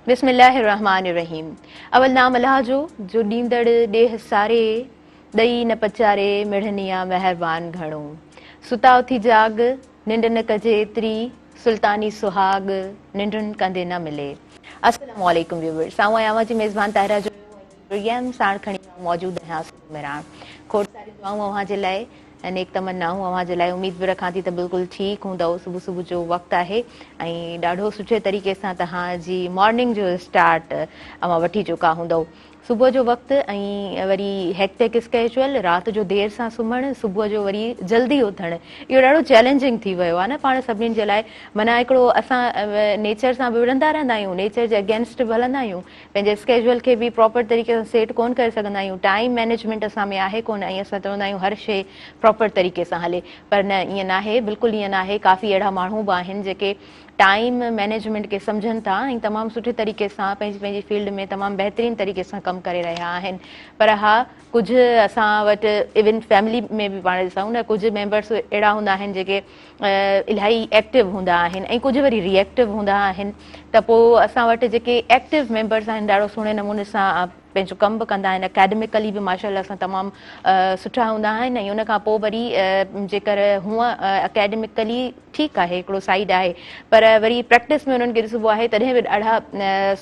بسم الله الرحمٰن الرحيم اول نام الله جو جو ڏيندڙ ڏيهه ساري ڏئي نه پچاري مڙهني آ مهربان گهڻو ستا اٿي جاڳ ننڊ نه ڪجي ايتري سلطاني سهاڳ ننڊن ڪندي نه ملي. السلام عليڪم ويورس آئون آهيان اوهان جي ميزبان طاهره جويو ۽ پروگرام ساڻ کڻي آئون موجود آهيان سنڌ مهراڻ کوڙ ساريون دعائون اوهان جي لاء ۽ نيڪ تمنائون اوهان جي لاء اميد به رکان ٿي ته بلڪل ٺيڪ هوندؤ صبح صبح جو وقت آهي ۽ ڏاڍو سٺي طريقي سان توهان جي مارننگ جو اسٽارٽ اوهان وٺي چڪا هوندؤ صبح جو وقت ۽ وري هيڪٽڪ اسڪيجول رات جو دير سان سمهڻ صبح جو وري جلدي اٿڻ اهو ڏاڍو چئلينجنگ ٿي ويو آهي نه پاڻ سڀني جي لاء معنيٰ هڪڙو اسان نيچر سان به وڙهندا رهندا آهيون نيچر جي اگينسٽ به هلندا آهيون پنهنجي اسڪيجول کي به پراپر طريقي سان سيٽ ڪونه ڪري سگهندا آهيون، ٽائيم مئنيجمينٽ اسان ۾ آهي ڪونه ۽ اسان چوندا آهيون هر شيء پراپر طريقي سان هلي پر نه ائين ناهي بلڪل ائين ناهي ڪافي اهڙا ماڻهو به آهن جيڪي ٽائيم مئنيجمينٽ کي سمجهن ٿا ۽ تمام سٺي طريقي سان پنهنجي پنهنجي فيلڊ ۾ تمام بهترين طريقي سان ڪم ڪري رهيا آهن پر ها ڪجهه اسان وٽ ايون فيملي ۾ به پاڻ ڏسون نه ڪجهه ميمبرس اهڙا هوندا آهن جيڪي الاهي ايڪٽو هوندا آهن ۽ ڪجهه وري ري ايڪٽو هوندا آهن ته پوء اسان وٽ جيڪي ايڪٽو ميمبرس آهن ڏاڍو سهڻي نموني سان پنهنجو ڪم به ڪندا آهن اڪيڊمڪلي به ماشاء الله سان تمام سٺا هوندا آهن ۽ ان کان پوء وري جيڪر هونء اڪيڊمڪلي ٺيڪ آهي هڪڙو سائيڊ آهي پر وري پريڪٽس ۾ انهن کي ڏسبو آهي تڏهن به ڏاڍا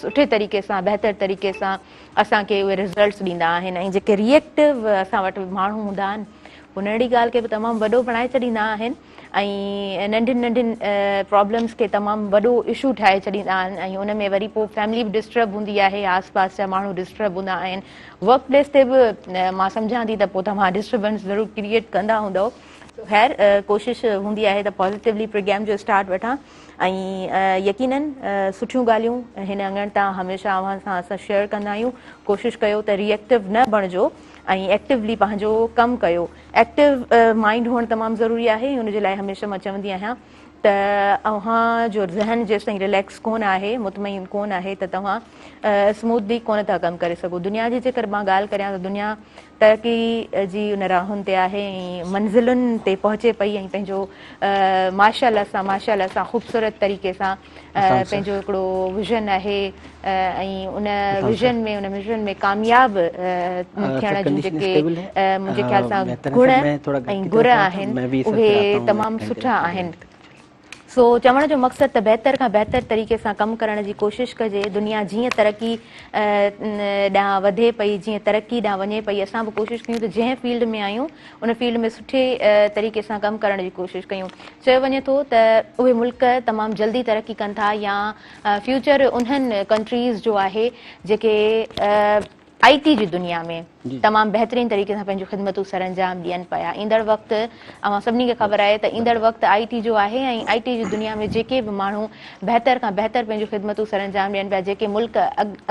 سٺي طريقي سان بهتر طريقي سان اسان کي اهي رزلٽس ڏيندا آهن ۽ جيڪي ري ايڪٽو اسان وٽ ماڻهو هوندا آهن هو ننڍڙي ڳالهه کي به تمام وڏو بڻائي ڇڏيندا آهن ۽ ننڍين ننڍين پرابلمس کي تمام وڏو اشو ٺاهي ڇڏيندا آهن ۽ ان ۾ وري پوء فيملي به ڊسٽرب هوندي آهي آس پاس جا ماڻهو ڊسٽرب هوندا آهن ورڪ پليس تي به مان سمجهان ٿي ته پوء توهان ڊسٽربنس ضرور ڪريئيٽ ڪندا هوندؤ خير ڪوشش هوندي آهي ته پازيٽولي پروگرام جو اسٽارٽ وٺان ۽ يقينن سٺيون ڳالهيون هن اڱڻ تان هميشه اوهان سان اسان شيئر ڪندا آهيون ڪوشش ڪيو ته ري ايڪٽو نه بڻجو ۽ ايڪٽولي پنهنجو ڪم ڪيو ايڪٽو مائنڊ هئڻ تمام ضروري آهي ان جي لاء هميشه مان چوندي آهيان ته اوهان جو ذهن جيستائين رليڪس ڪونه آهي مطمئن ڪونه آهي ته توهان اسموٿلي ڪونه ٿا ڪم ڪري سگهو دنيا جي جيڪر مان ڳالهه ڪريان ته دنيا ترقي جي ان راهن تي آهي ۽ منزلن تي پهچي پئي ۽ پنهنجو ماشاء الله سان ماشاء الله سان خوبصورت طريقي سان پنهنجو هڪڙو ويزن آهي ۽ ان ويزن ۾ ان مشن ۾ ڪامياب ٿيڻ جون جيڪي منهنجي خيال سان گڻ ۽ گر آهن اهي تمام سٺا آهن. سو چوڻ جو مقصد ته بهتر کان بهتر طريقي سان ڪم ڪرڻ جي ڪوشش ڪجي، دنيا جيئن ترقي ڏانهن وڌي پئي، جيئن ترقي ڏانهن وڃي پئي، اسان به ڪوشش ڪيون ته جنهن فيلڊ ۾ آهيون ان فيلڊ ۾ سٺي طريقي سان ڪم ڪرڻ جي ڪوشش ڪيون. چيو وڃي ٿو ته اهي ملڪ تمام جلدي ترقي ڪن ٿا يا فيوچر انهن ڪنٽريز جو آهي جيڪي آئي ٽي جي دنيا ۾ تمام بهترين طريقي سان پنهنجون خدمتون سرانجام ڏين پيا. ايندڙ وقت اوهان سڀني کي خبر آهي ته ايندڙ وقت آئي ٽي جو آهي ۽ آئي ٽي جي دنيا ۾ جيڪي به ماڻهو بهتر کان بهتر پنهنجون خدمتون سرانجام ڏين پيا جيڪي ملڪ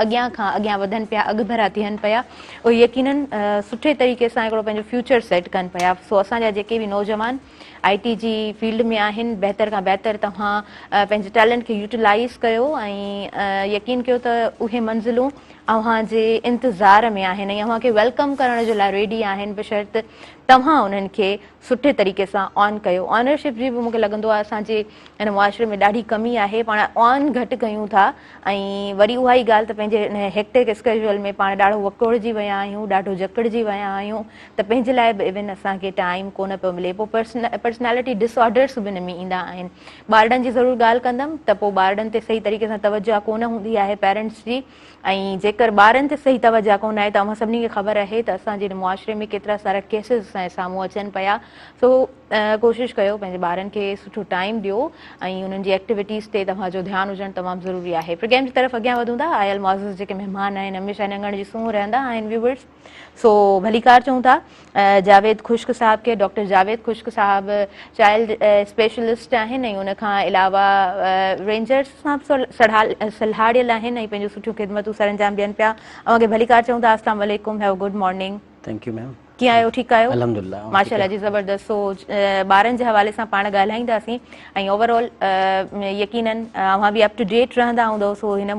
اڳيان کان اڳيان وڌن پيا اڳڀرا ٿين پيا اهي يقينن سٺي طريقي سان هڪڙو پنهنجو فيوچر سيٽ ڪن پيا سو اسان جا جيڪي به نوجوان آئي ٽي جي فيلڊ ۾ آهن بهتر کان بهتر توهان پنهنجي ٽيلنٽ کي يوٽيلائيز ڪيو ۽ يقين ڪيو ته اهي منزلون اوهان جي انتظار ۾ آهن ۽ اوهان کي welcome ڪرڻ جي لاء ريڊي آهن بشرط توهان انهن کي سٺي طريقي سان آن ڪيو. آنرشپ جي به مون کي لڳندو آهي اسان جي هن معاشري ۾ ڏاڍي ڪمي آهي پاڻ آن گهٽ ڪيون ٿا ۽ وري اها ئي ڳالهه ته پنهنجي ان هيڪٽڪ اسڪيجول ۾ پاڻ ڏاڍو وڪوڙجي ويا آهيون ڏاڍو جڪڙجي ويا آهيون ته پنهنجي لاء به ايون اسان کي ٽائيم ڪونه پيو ملي پوء پرسنالٽي ڊس آرڊرس به ان ۾ ايندا آهن ٻارڙن جي ضرور ڳالهه ڪندم ته پوء ٻارڙن تي صحيح طريقي سان توجه ڪونه هوندي آهي پيرنٽس جي ۽ جيڪر ٻارن تي صحيح توجه ڪونه آهي ته اوهان سڀني کي خبر آهي ته اسان جي هن معاشري ۾ ڪيترا سارا ڪيسز اسان جي سامهون اچن پيا سو ڪوشش ڪيو پنهنجي ٻارن کي سٺو ٽائيم ڏيو ۽ انهن جي ايڪٽيوٽيز تي توهان جو ڌيان هجڻ تمام ضروري آهي پروگرام جي طرف اڳيان وڌون ٿا آيل معزز جيڪي مهمان آهن هميشه هن اڱڻ جي سونهن رهندا آهن ويورز سو ڀليڪار چئون ٿا جاويد خشڪ صاحب کي ڊاڪٽر جاويد خشڪ صاحب چائلڊ اسپيشلسٽ آهن ۽ ان کان علاوه رينجرز سان به سلهاڙيل آهن ۽ پنهنجون سٺيون خدمتون سرانجام ڏين پيا اوهان کي ڀليڪار چئون ٿا اسلام عليڪم hi good morning. Thank you ma'am. ڪيئن آهيو ٺيڪ آهيو؟ الحمدلله. ماشاءالله جي زبردست سو ٻارن جي حوالي سان پاڻ ڳالهائينداسين ۽ اوور آل يقينن اوهان به اپ ٽو ڊيٽ رهندا هوندؤ سو هن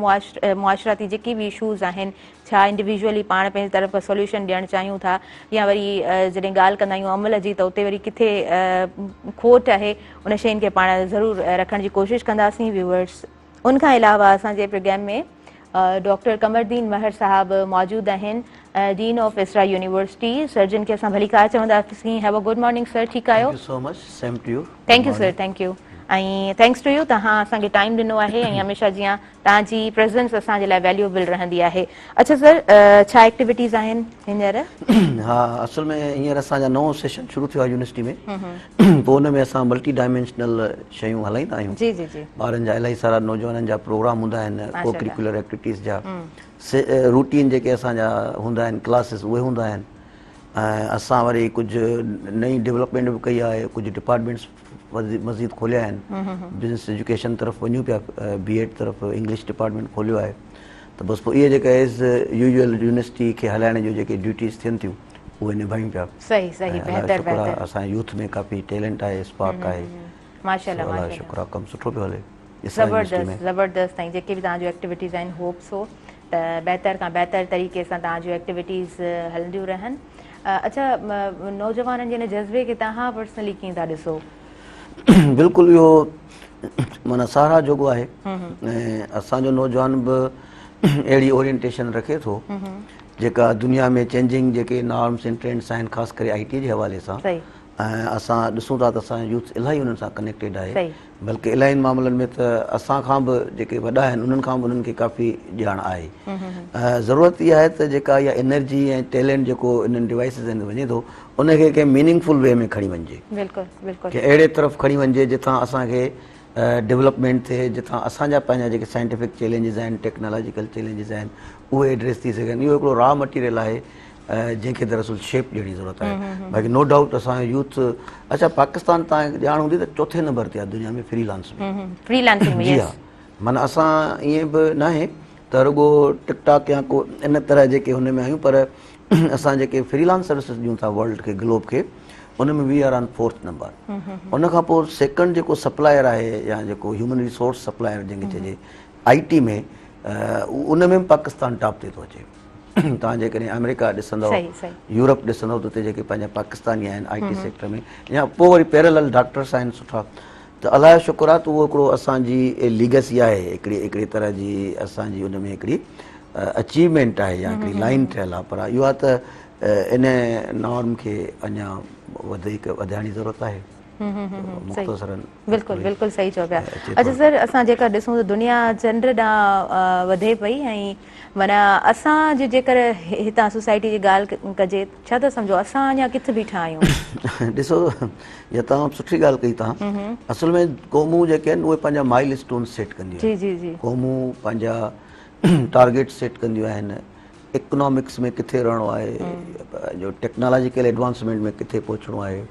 معاشرتي جيڪي به اشوز آهن ڇا انڊيويجوئلي پاڻ پنهنجي طرف کان سوليوشن ڏيڻ چاهيون ٿا يا وري جڏهن ڳالهه ڪندا آهيون عمل جي ته اتي وري ڪٿي کوٽ آهي ان شين کي پاڻ ضرور رکڻ جي ڪوشش ڪنداسين ويوئرس ان کان علاوه اسان جي پروگرام ۾ ڊاڪٽر قمردين مهر صاحب موجود آهن dean of Isra university sir جن کي اسان ڀليڪار چونداسين have a good morning sir ٺيڪ آهيو thank you so much same to you thank you sir thank you ۽ thanks to you توهان اسان کي ٽائيم ڏنو آهي ۽ هميشه جيان توهان جي پريزنس اسان جي لاء ويليوبل رهندي آهي اڇا سر ڇا ايڪٽيوٽيز آهن هينئر؟ ها اصل ۾ هينئر اسان جا نئون سيشن شروع ٿيو آهي يونيورسٽي ۾ پوء ان ۾ اسان ملٽي ڊائمينشنل شيون هلائيندا آهيون جي جي جي ٻارن جا الاهي سارا نوجوانن جا پروگرام هوندا آهن ڪو ڪريڪولر ايڪٽيوٽيز جا روٽين جيڪي اسان جا هوندا آهن ڪلاسز اهي هوندا آهن ۽ اسان وري ڪجهه نئين ڊولپمينٽ به ڪئي آهي ڪجهه ڊپارٽمينٽس مزيد کوليا آهن بزنس ايجوڪيشن طرف وڃون پيا بي ايڊ طرف انگلش ڊپارٽمينٽ کوليو آهي ته بس پوء اهي جيڪا ايز يوزوئل يونيورسٽي کي هلائڻ جون جيڪي ڊيوٽيز ٿين ٿيون اهي نڀايون پيا صحيح صحيح بهتر بهتر اسان يوٿ ۾ ڪافي ٽيلنٽ آهي اسپارڪ آهي ماشاءالله ماشاءالله شڪر آهي ڪم سٺو پيو هلي زبردست زبردست سائين جيڪي به توهان جون ايڪٽيوٽيز آهن هوپ سو ته بهتر کان بهتر طريقي سان توهان جون ايڪٽيوٽيز هلنديون رهن اڇا نوجوانن جي ان جذبي کي توهان پرسنلي ڪيئن ٿا ڏسو؟ بلڪل اهو معنيٰ ساراهه جوڳو آهي ۽ اسان جو نوجوان به اهڙي اورينٽيشن رکي ٿو جيڪا دنيا ۾ چينجنگ جيڪي نارمس ۽ ٽرينڊس آهن خاص ڪري آئي ٽي جي حوالي سان ۽ اسان ڏسون ٿا ته اسان جو يوٿ الاهي انهن سان ڪنيڪٽيڊ آهي بلڪه الاهين معاملن ۾ ته اسان کان به جيڪي وڏا آهن انهن کان به انهن کي ڪافي ڄاڻ آهي. ضرورت اها آهي ته جيڪا اها انرجي ۽ ٽيلنٽ جيڪو انهن ڊوائيسز ۾ وڃي ٿو ان کي ڪنهن ميننگ فل وي ۾ کڻي وڃجي. بلڪل بلڪل. ڪنهن اهڙي طرف کڻي وڃجي جتان اسان کي ڊولپمينٽ ٿئي جتان اسان جا پنهنجا جيڪي سائنٽيفڪ چئلينجز آهن ٽيڪنالاجيڪل چئلينجز آهن اهي ايڊريس ٿي سگهن. اهو هڪڙو را مٽيريل آهي جنهن کي دراصل شيپ ڏيڻ جي ضرورت آهي باقي نو ڊائوٽ اسان جو يوٿ اڇا پاڪستان تان ڄاڻ هوندي ته چوٿين نمبر تي آهي دنيا ۾ فري لانس ۾ فري لانسنگ ۾ جي ها معنی اسان ائين به ناهي ته رڳو ٽڪ ٽاڪ يا ڪو ان طرح جيڪي هن ۾ آهيون پر اسان جيڪي فري لانس سروسز ڏيون ٿا ورلڊ کي گلوب کي ان ۾ we are on fourth number ان کان پوء سيڪنڊ جيڪو سپلائر آهي يا جيڪو هيومن ريسورس سپلائر جنهن کي چئجي آئي ٽي ۾ ان ۾ به پاڪستان ٽاپ تي ٿو اچي توهان جيڪڏهن آمريڪا ڏسندؤ يورپ ڏسندؤ ته اتي جيڪي پنهنجا پاڪستاني آهن آئي ٽي سيڪٽر ۾ يا پوء وري پيرلل ڊاڪٽرس آهن سٺا ته الله جو شڪر آهي ته اهو هڪڙو اسان جي ليگسي آهي هڪڙي هڪڙي طرح جي اسان جي ان ۾ هڪڙي اچيومينٽ آهي يا هڪڙي لائن ٺهيل آهي پر اهو آهي ته ان نارم کي اڃا وڌيڪ وڌائڻ جي ضرورت آهي مختصرا بلڪل بلڪل صحيح چئو پيا اچھا سر اسان جيڪا ڏسون ته دنيا چنڊ ڏانهن وڌي پئي ۽ معنيٰ اسان جي جيڪر هتان سوسائٽي جي ڳالهه ڪجي ڇا ٿا سمجهو اسان اڃا ڪٿ بيٺا آهيون؟ ڏسو يا تمام سٺي ڳالهه ڪئي توهان اصل ۾ قومون جيڪي آهن اهي پنهنجا مائل اسٽون سيٽ ڪنديون جي جي جي قومون پنهنجا ٽارگيٽ سيٽ ڪنديون آهن اڪنامڪس ۾ ڪٿي رهڻو آهي جو ٽيڪنالاجيڪل ايڊوانسمينٽ ۾ ڪٿي پهچڻو آهي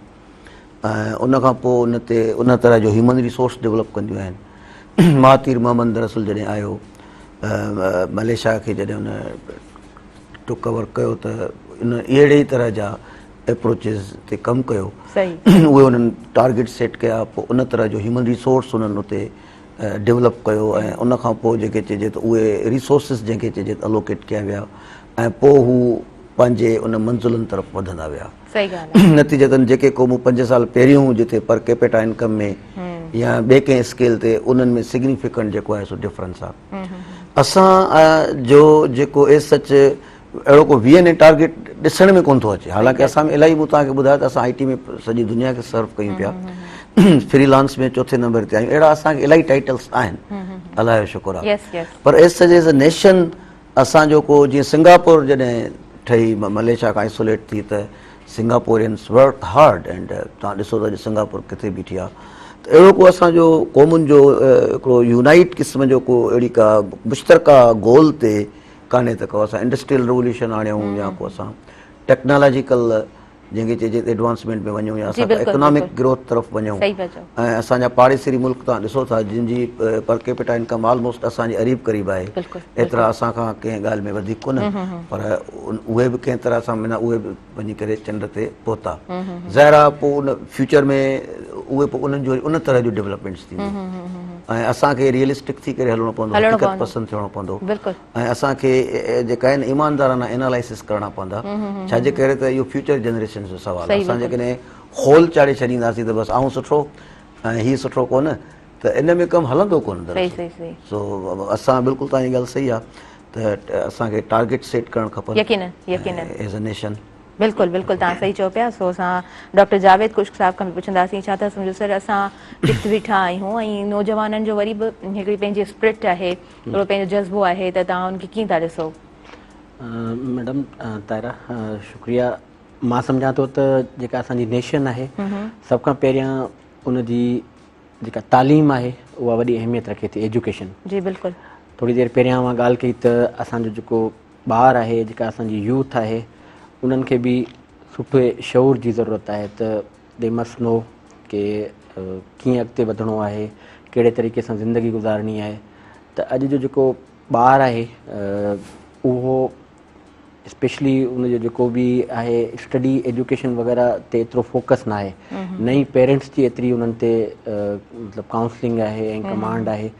۽ ان کان پوء ان تي ان طرح جو هيومن ريسورس ڊولپ ڪنديون آهن. مهاتير محمد دراصل جڏهن آيو ملائيشيا کي جڏهن ان ٽوڪ اوور ڪيو ته ان اهڙي ئي طرح جا اپروچز تي ڪم ڪيو اهي انهن ٽارگيٽ سيٽ ڪيا پوء ان طرح جو هيومن ريسورس انهن اتي ڊولپ ڪيو ۽ ان کان پوء جيڪي چئجي ته اهي ريسورسز جنهن کي چئجي ته الوڪيٽ ڪيا ويا ۽ پوء هو پنهنجي ان منزلن طرف وڌندا ويا. صحيح ڳالهه آهي. نتيجتن جيڪي قومون پنج سال پهريون جتي پر ڪيپيٽا انڪم ۾ يا ٻئي ڪنهن اسڪيل تي انهن ۾ سگنيفڪنٽ جيڪو آهي سو ڊفرنس آهي. اسان جو جيڪو ايز سچ اهڙو ڪو وي اين اي ٽارگيٽ ڏسڻ ۾ ڪونه ٿو اچي حالانڪه اسان ۾ الاهي مون توهان کي ٻڌايو ته اسان آئي ٽي ۾ سڄي دنيا کي سرو ڪيون پيا فري لانس ۾ چوٿين نمبر تي آهيون اهڙا اسان کي الاهي ٽائيٽلس آهن الله جو شڪر آهي پر as such as a nation اسان جو ڪو جيئن سنگاپور جڏهن ٺهي ملائيشيا کان آئسوليٽ ٿي ته سنگاپورينس ورڪ هارڊ اينڊ توهان ڏسو ته اڄ سنگاپور ڪٿي بيٺي آهي ته اهڙو ڪو اسان جو قومن جو هڪڙو يونائيٽ قسم جو ڪو اهڙي ڪا مشترڪه گول تي ڪانهي ته ڪو اسان انڊسٽريل ريوليوشن آڻيون يا ڪو اسان ٽيڪنالاجيڪل جنهن کي چئجي ته ايڊوانسمينٽ ۾ وڃون يا اسان اڪنامڪ گروٿ طرف وڃون ۽ اسان جا پاڙيسري ملڪ تان ڏسو ٿا جن جي پر ڪيپيٽا انڪم آلموسٽ اسان جي عريب قريب آهي ايترا اسان کان ڪنهن ڳالهه ۾ وڌيڪ ڪونهن پر اهي به ڪنهن طرح سان معنيٰ اهي به وڃي ڪري چنڊ تي پهتا ظاهر آهي پوء ان فيوچر ۾ اهي پوء انهن جو ان طرح جو ڊولپمينٽس ٿينديون ۽ اسان کي ريئلسٽڪ ٿي ڪري هلڻو پوندو حقيقت پسند ٿيڻو پوندو ۽ اسان کي جيڪا آهن ايماندارانه انالائسس ڪرڻا پوندا ڇا جي ڪري ته اهو فيوچر جنريشن جو سوال آهي اسان جيڪڏهن خول چاڙهي ڇڏينداسين ته بس آئون سٺو ۽ هي سٺو ڪونه ته ان ۾ ڪم هلندو ڪونه دراصل سو اسان بلڪل توهان جي ڳالهه صحيح آهي ته اسان کي ٽارگيٽ سيٽ ڪرڻ کپن يقينن يقينن ايز ا نيشن. بلڪل بلڪل توهان صحيح چئو پيا سو اسان ڊاڪٽر جاويد خشڪ صاحب کان به پڇنداسين ڇا ٿا سمجهو سر اسان ڪٿ بيٺا آهيون ۽ نوجوانن جو وري به هڪڙي پنهنجي اسپرٽ آهي هڪڙو پنهنجو جذبو آهي ته توهان ان کي ڪيئن ٿا ڏسو. ميڊم طاهره شڪريه مان سمجهان ٿو ته جيڪا اسان جي نيشن آهي سڀ کان پهريان ان جي جيڪا تعليم آهي اها وڏي اهميت رکي ٿي ايجوڪيشن جي بلڪل ٿوري دير پهريان اوهان ڳالهه ڪئي ته اسان جو جيڪو ٻار آهي جيڪا اسان جي يوٿ آهي انهن کي به سٺي شعور جي ضرورت آهي ته the must نو ڪي ڪيئن اڳتي وڌڻو آهي ڪهڙي طريقي سان زندگي گذارڻي آهي ته اڄ جو جيڪو ٻار آهي اهو اسپيشلي ان جو جيڪو به آهي اسٽڊي ايجوڪيشن وغيره تي ايترو فوڪس نه آهي نه ئي پيرنٽس جي ايتري انهن تي مطلب ڪائونسلنگ آهي ۽ ڪمانڊ آهي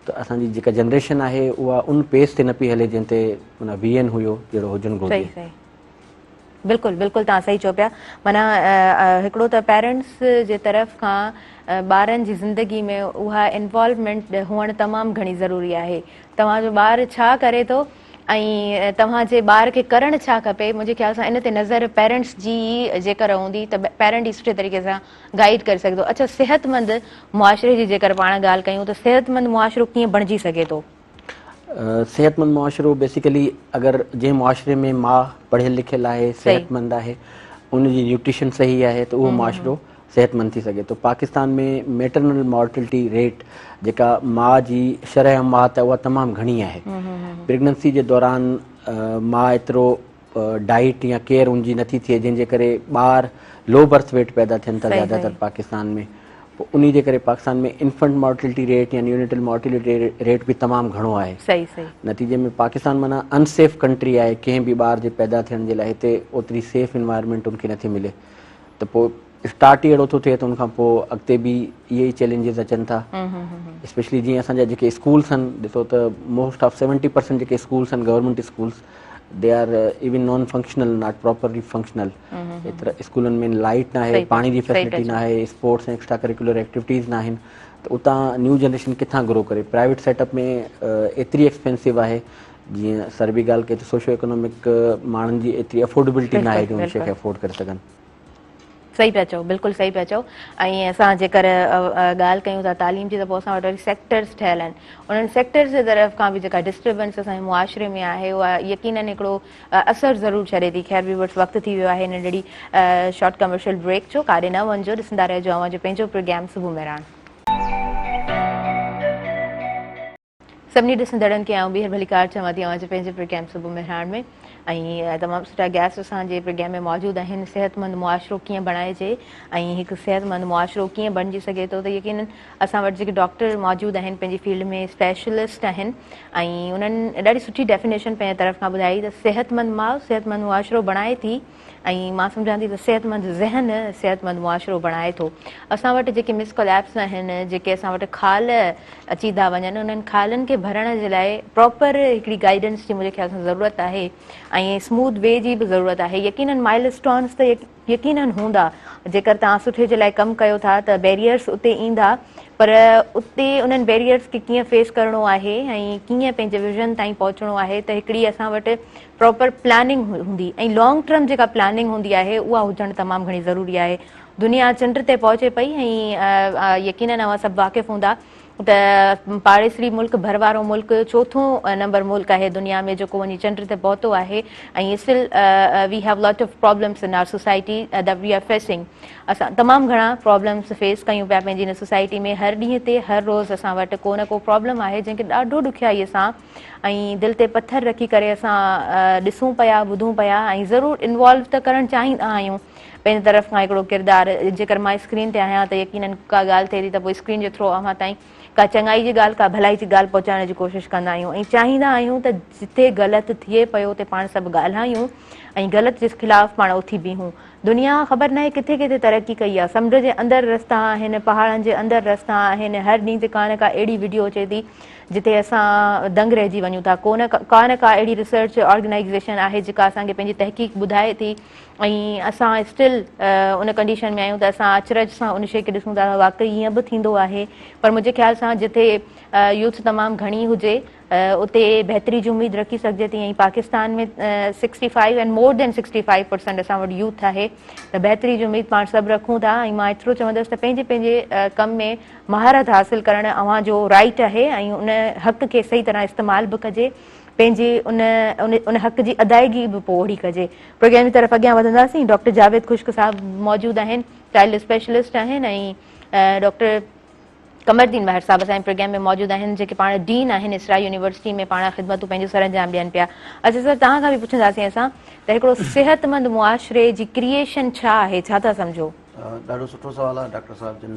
ته اسان جي جيڪا جنريشن آهي اها ان پيس تي نه پئي هلي جنهن تي معنيٰ وي اين هيو جهڙو هجڻ گهرجي. صحيح صحيح بلڪل بلڪل توهان صحيح چئو پيا معنيٰ هڪڙو ته پيرنٽس جي طرف کان ٻارن جي زندگي ۾ اها انوالومينٽ هئڻ تمام گهڻي ضروري آهي توهان جو ٻار ڇا ڪري ٿو ۽ توهان جي ٻار کي ڪرڻ ڇا کپي منهنجي خيال سان ان تي نظر پيرنٽس جي ئي جيڪر هوندي ته پيرنٽ ئي سٺي طريقي سان گائيڊ ڪري سگهي ٿو. اڇا صحتمند معاشري جي جيڪر پاڻ ڳالهه ڪيون ته صحتمند معاشرو ڪيئن بڻجي سگهي ٿو؟ صحتمند معاشرو بيسيڪلي اگر جنهن معاشري ۾ ماء پڙهيل لکيل آهي صحتمند آهي ان جي نيوٽريشن صحيح آهي ته اهو معاشرو صحتمند ٿي سگهي ٿو. پاڪستان ۾ ميٽرنل مارٽلٽي ريٽ جيڪا ماء جي شرح اموات آهي اها تمام گهڻي آهي. پريگننسي جي دوران ماء ايترو ڊائيٽ يا ڪيئر ان جي نٿي ٿئي جنهن جي ڪري ٻار لو برٿ ويٽ پيدا ٿين ٿا زياده تر پاڪستان ۾ پوء انهي جي ڪري پاڪستان ۾ انفنٽ مارٽلٽي ريٽ يا نيونيٽل مارٽلٽي ريٽ به تمام گهڻو آهي صحيح صحيح نتيجي ۾ پاڪستان معنيٰ ان سيف ڪنٽري آهي ڪنهن به ٻار جي پيدا ٿيڻ جي لاء هتي اوتري سيف انوائرمينٽ ان کي نٿي ملي ته پوء اسٽارٽ ئي اهڙو ٿو ٿئي ته ان کان پوء اڳتي به اهي ئي چئلينجز اچن ٿا اسپيشلي جيئن اسان جا جيڪي اسڪولس آهن ڏسو ته موسٽ آف 70% جيڪي اسڪولس آهن government schools they are even non functional not properly functional ايترا اسڪولن ۾ لائٽ نه آهي پاڻي جي فيسلٽي نه آهي اسپورٽس ۽ ايڪسٽرا ڪريڪولر ايڪٽيوٽيز نه آهن ته اتان نيو جنريشن ڪٿان گرو ڪري پرائيويٽ سيٽ اپ ۾ ايتري ايڪسپينسو آهي جيئن سر به ڳالهه ڪئي ته سوشو اڪنامڪ ماڻهن جي ايتري افورڊبلٽي نه آهي جو ان شي کي افورڊ ڪري سگهن. صحيح پيا چئو بلڪل صحيح پيا چئو ۽ اسان جيڪر ڳالهه ڪيون ٿا تعليم جي ته پوء اسان وٽ وري سيڪٽرز ٺهيل آهن انهن سيڪٽرز جي طرف کان به جيڪا ڊسٽربنس اسان جي معاشري ۾ آهي اها يقينن هڪڙو اثر ضرور ڇڏي ٿي خير ويورس وقت ٿي ويو آهي ننڍڙي شارٽ ڪمرشل بريڪ جو ڪاڏي نه وڃجو ڏسندا رهجو اوهان جو پنهنجو پروگرام صبح مهراڻ. سڀني ڏسندڙن کي آئون ٻيهر ڀليڪار چوان ٿي اوهان جي پنهنجي پروگرام صبح مهراڻ ۾ ۽ تمام سٺا گيسٽ اسان جي پروگرام ۾ موجود آهن صحتمند معاشرو ڪيئن بڻائجي ۽ هڪ صحتمند معاشرو ڪيئن بڻجي سگهي ٿو ته يقينن اسان وٽ جيڪي ڊاڪٽر موجود آهن پنهنجي فيلڊ ۾ اسپيشلسٽ آهن ۽ انهن ڏاڍي سٺي ڊيفينيشن پنهنجي طرف کان ٻڌائي ته صحتمند ماء صحتمند معاشرو بڻائي ٿي ۽ مان سمجهان ٿي ته صحتمند ذهن صحتمند معاشرو بڻائي ٿو. اسان وٽ جيڪي مس ڪوليپس آهن، جيڪي اسان وٽ خال اچي ٿا وڃن، انهن خالن کي ڀرڻ جي لاء پراپر هڪڙي گائيڊنس جي منهنجي خيال سان ضرورت آهي ۽ اسموٿ وي جي به ضرورت آهي. يقينن مائل اسٽونس ته يقينن هوندا، جيڪر توهان سٺي جي لاء ڪم ڪيو ٿا ته بيريئرس اتي ايندا پر اتي انهن بيريئرس کي ڪيئن فيس ڪرڻو آهي ۽ ڪيئن پنهنجي ويزن تائين پهچڻو آهي ته هڪڙي اسان وٽ پراپر پلاننگ هوندي ۽ لانگ ٽرم جيڪا پلاننگ هوندي آهي اها هجڻ تمام گهڻي ضروري آهي دنيا چنڊ تي پهچي پئي ۽ يقينن اوهان سڀ واقف هوندا ته پاڙيسري ملڪ ڀر وارو ملڪ چوٿون نمبر ملڪ آهي دنيا ۾ جيڪو وڃي چنڊ تي پهتو آهي ۽ still we have lot of problems in our society that we are facing اسان تمام گهڻا پرابلمس فيس ڪيون پيا پنهنجي هن سوسائٽي ۾ هر ڏينهن تي هر روز اسان وٽ ڪو نه ڪو پرابلم آهي جنهن کي ڏاڍو ڏکيائي سان ۽ دل تي پٿر رکي ڪري اسان ڏسون پيا ٻڌون پيا ۽ ضرور انوالو ته ڪرڻ چاهيندا آهيون پنهنجي طرف کان هڪڙو ڪردار جيڪر مان اسڪرين تي آهيان ته يقينن ڪا ڳالهه ٿئي ٿي ته پوء اسڪرين جي ٿرو اوهان تائين ڪا چڱائي جي ڳالهه ڪا ڀلائي جي ڳالهه پهچائڻ جي ڪوشش ڪندا آهيون ۽ چاهيندا آهيون ته جتي غلط ٿئي پيو اتي پاڻ سڀ ڳالهايون ۽ غلط جي خلاف پاڻ اٿي بيهون دنيا خبر ناهي ڪٿي ڪٿي ترقي ڪئي آهي سمنڊ جي اندر رستا آهن پهاڙن جي اندر رستا آهن هر ڏينهن تي ڪا نه ڪا اهڙي وڊيو اچي ٿي جتي اسان دنگ رهجي وڃون ٿا ڪو نه ڪا نه ڪا اهڙي ريسرچ آرگنائيزيشن آهي جيڪا اسان کي پنهنجي تحقيق ٻڌائي ٿي ۽ اسان اسٽل ان ڪنڊيشن ۾ آهيون ته اسان اچرج سان ان شيء کي ڏسون ٿا واقعي ائين به ٿيندو آهي پر منهنجي خيال سان جتي يوٿ تمام گهڻي هجي اتي بهتري جي اميد رکي سگهجي ٿي ۽ پاڪستان ۾ 65 ۽ مور دين 65% اسان وٽ يوٿ آهي ته بهتري جي اميد پاڻ سڀ رکون ٿا ۽ مان ايترو چوندس ته پنهنجي پنهنجي ڪم ۾ مهارت حاصل ڪرڻ اوهان جو رائيٽ آهي ۽ ان حق کي صحيح طرح استعمال به ڪجي پنهنجي ان ان حق جي ادائيگي به پوء اوهڙي ڪجي. پروگرام جي طرف اڳيان وڌنداسين ڊاڪٽر جاويد خشڪ صاحب موجود آهن چائلڊ اسپيشلسٽ آهن ۽ ڊاڪٽر قمر الدين مهر صاحب اسان جي پروگرام ۾ موجود آهن جيڪي پاڻ ڊين آهن اسرا يونيورسٽي ۾ پاڻ خدمتون پنهنجون سر انجام ڏين پيا. اچا سر توهان کان به پڇنداسين اسان ته هڪڙو صحتمند معاشري جي ڪريئيشن ڇا آهي ڇا ٿا سمجهو؟ ڏاڍو سٺو سوال آهي ڊاڪٽر صاحب جن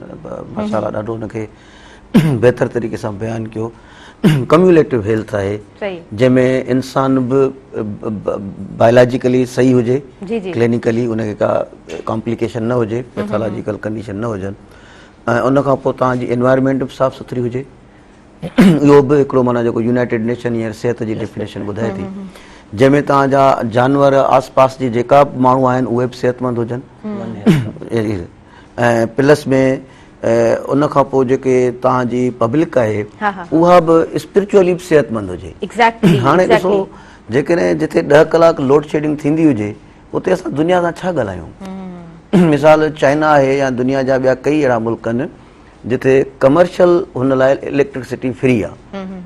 ماشاء الله ڏاڍو ان کي بهتر طريقي سان بيان ڪيو ڪميوليٽو هيلٿ آهي جنهن ۾ انسان به بائلاجيڪلي صحيح هجي ڪلينيڪلي ان کي ڪا ڪامپليڪيشن نه هجي پيٿالاجيڪل ڪنڊيشن نه هجن ۽ ان کان پوء توهان جي انوائرمينٽ به صاف سٿري هجي اهو به هڪڙو معنيٰ جيڪو يونائيٽيڊ نيشن هينئر صحت جي ڊيفينيشن ٻڌائي ٿي جنهن ۾ توهان جا جانور آس پاس جي جيڪا به ماڻهو آهن اهي به صحتمند هجن ۽ پلس ۾ ان کان پوء جيڪي توهان جي پبلڪ آهي اها به اسپرچوئلي به صحتمند هجي هاڻي ڏسو جيڪڏهن جتي 10 ڪلاڪ لوڊ شيڊنگ ٿيندي هجي اتي اسان دنيا سان ڇا ڳالهايون مثال چائنا آهي يا دنيا جا ٻيا ڪئي اهڙا ملڪ آهن جتي ڪمرشل هن لاء اليڪٽرڪسٽي فري آ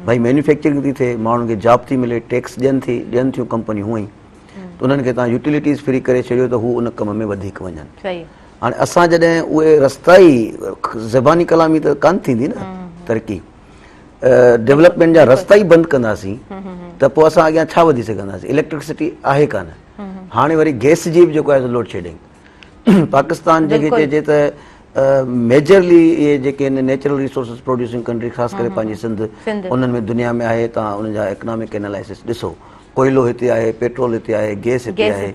ڀائي مينوفيڪچرنگ ٿي ٿئي ماڻهن کي جاب ٿي ملي ٽيڪس ڏين ٿي ڏين ٿيون ڪمپنيون هونئن ته انهن کي تان يوٽيلٽيز فري ڪري ڇڏيو ته هو ان ڪم ۾ وڌيڪ وڃن هاڻي اسان جڏهن اهي رستا ئي زباني ڪلامي ته ڪانه ٿيندي نه ترقي ڊيولپمينٽ جا رستا ئي بند ڪنداسين ته پوء اسان اڳيان ڇا وڌي سگهنداسين اليڪٽرڪسٽي آهي ڪانه هاڻي وري گيس جي به جيڪو آهي لوڊ شيڊنگ پاڪستان جنهن کي چئجي ته ميجرلي اهي جيڪي آهن نيچرل ريسورسز پروڊيوسنگ ڪنٽري خاص ڪري پنهنجي سنڌ انهن ۾ دنيا ۾ آهي تان انهن جا اڪنامڪ انالائسس ڏسو ڪوئلو هتي آهي پيٽرول هتي آهي گيس هتي آهي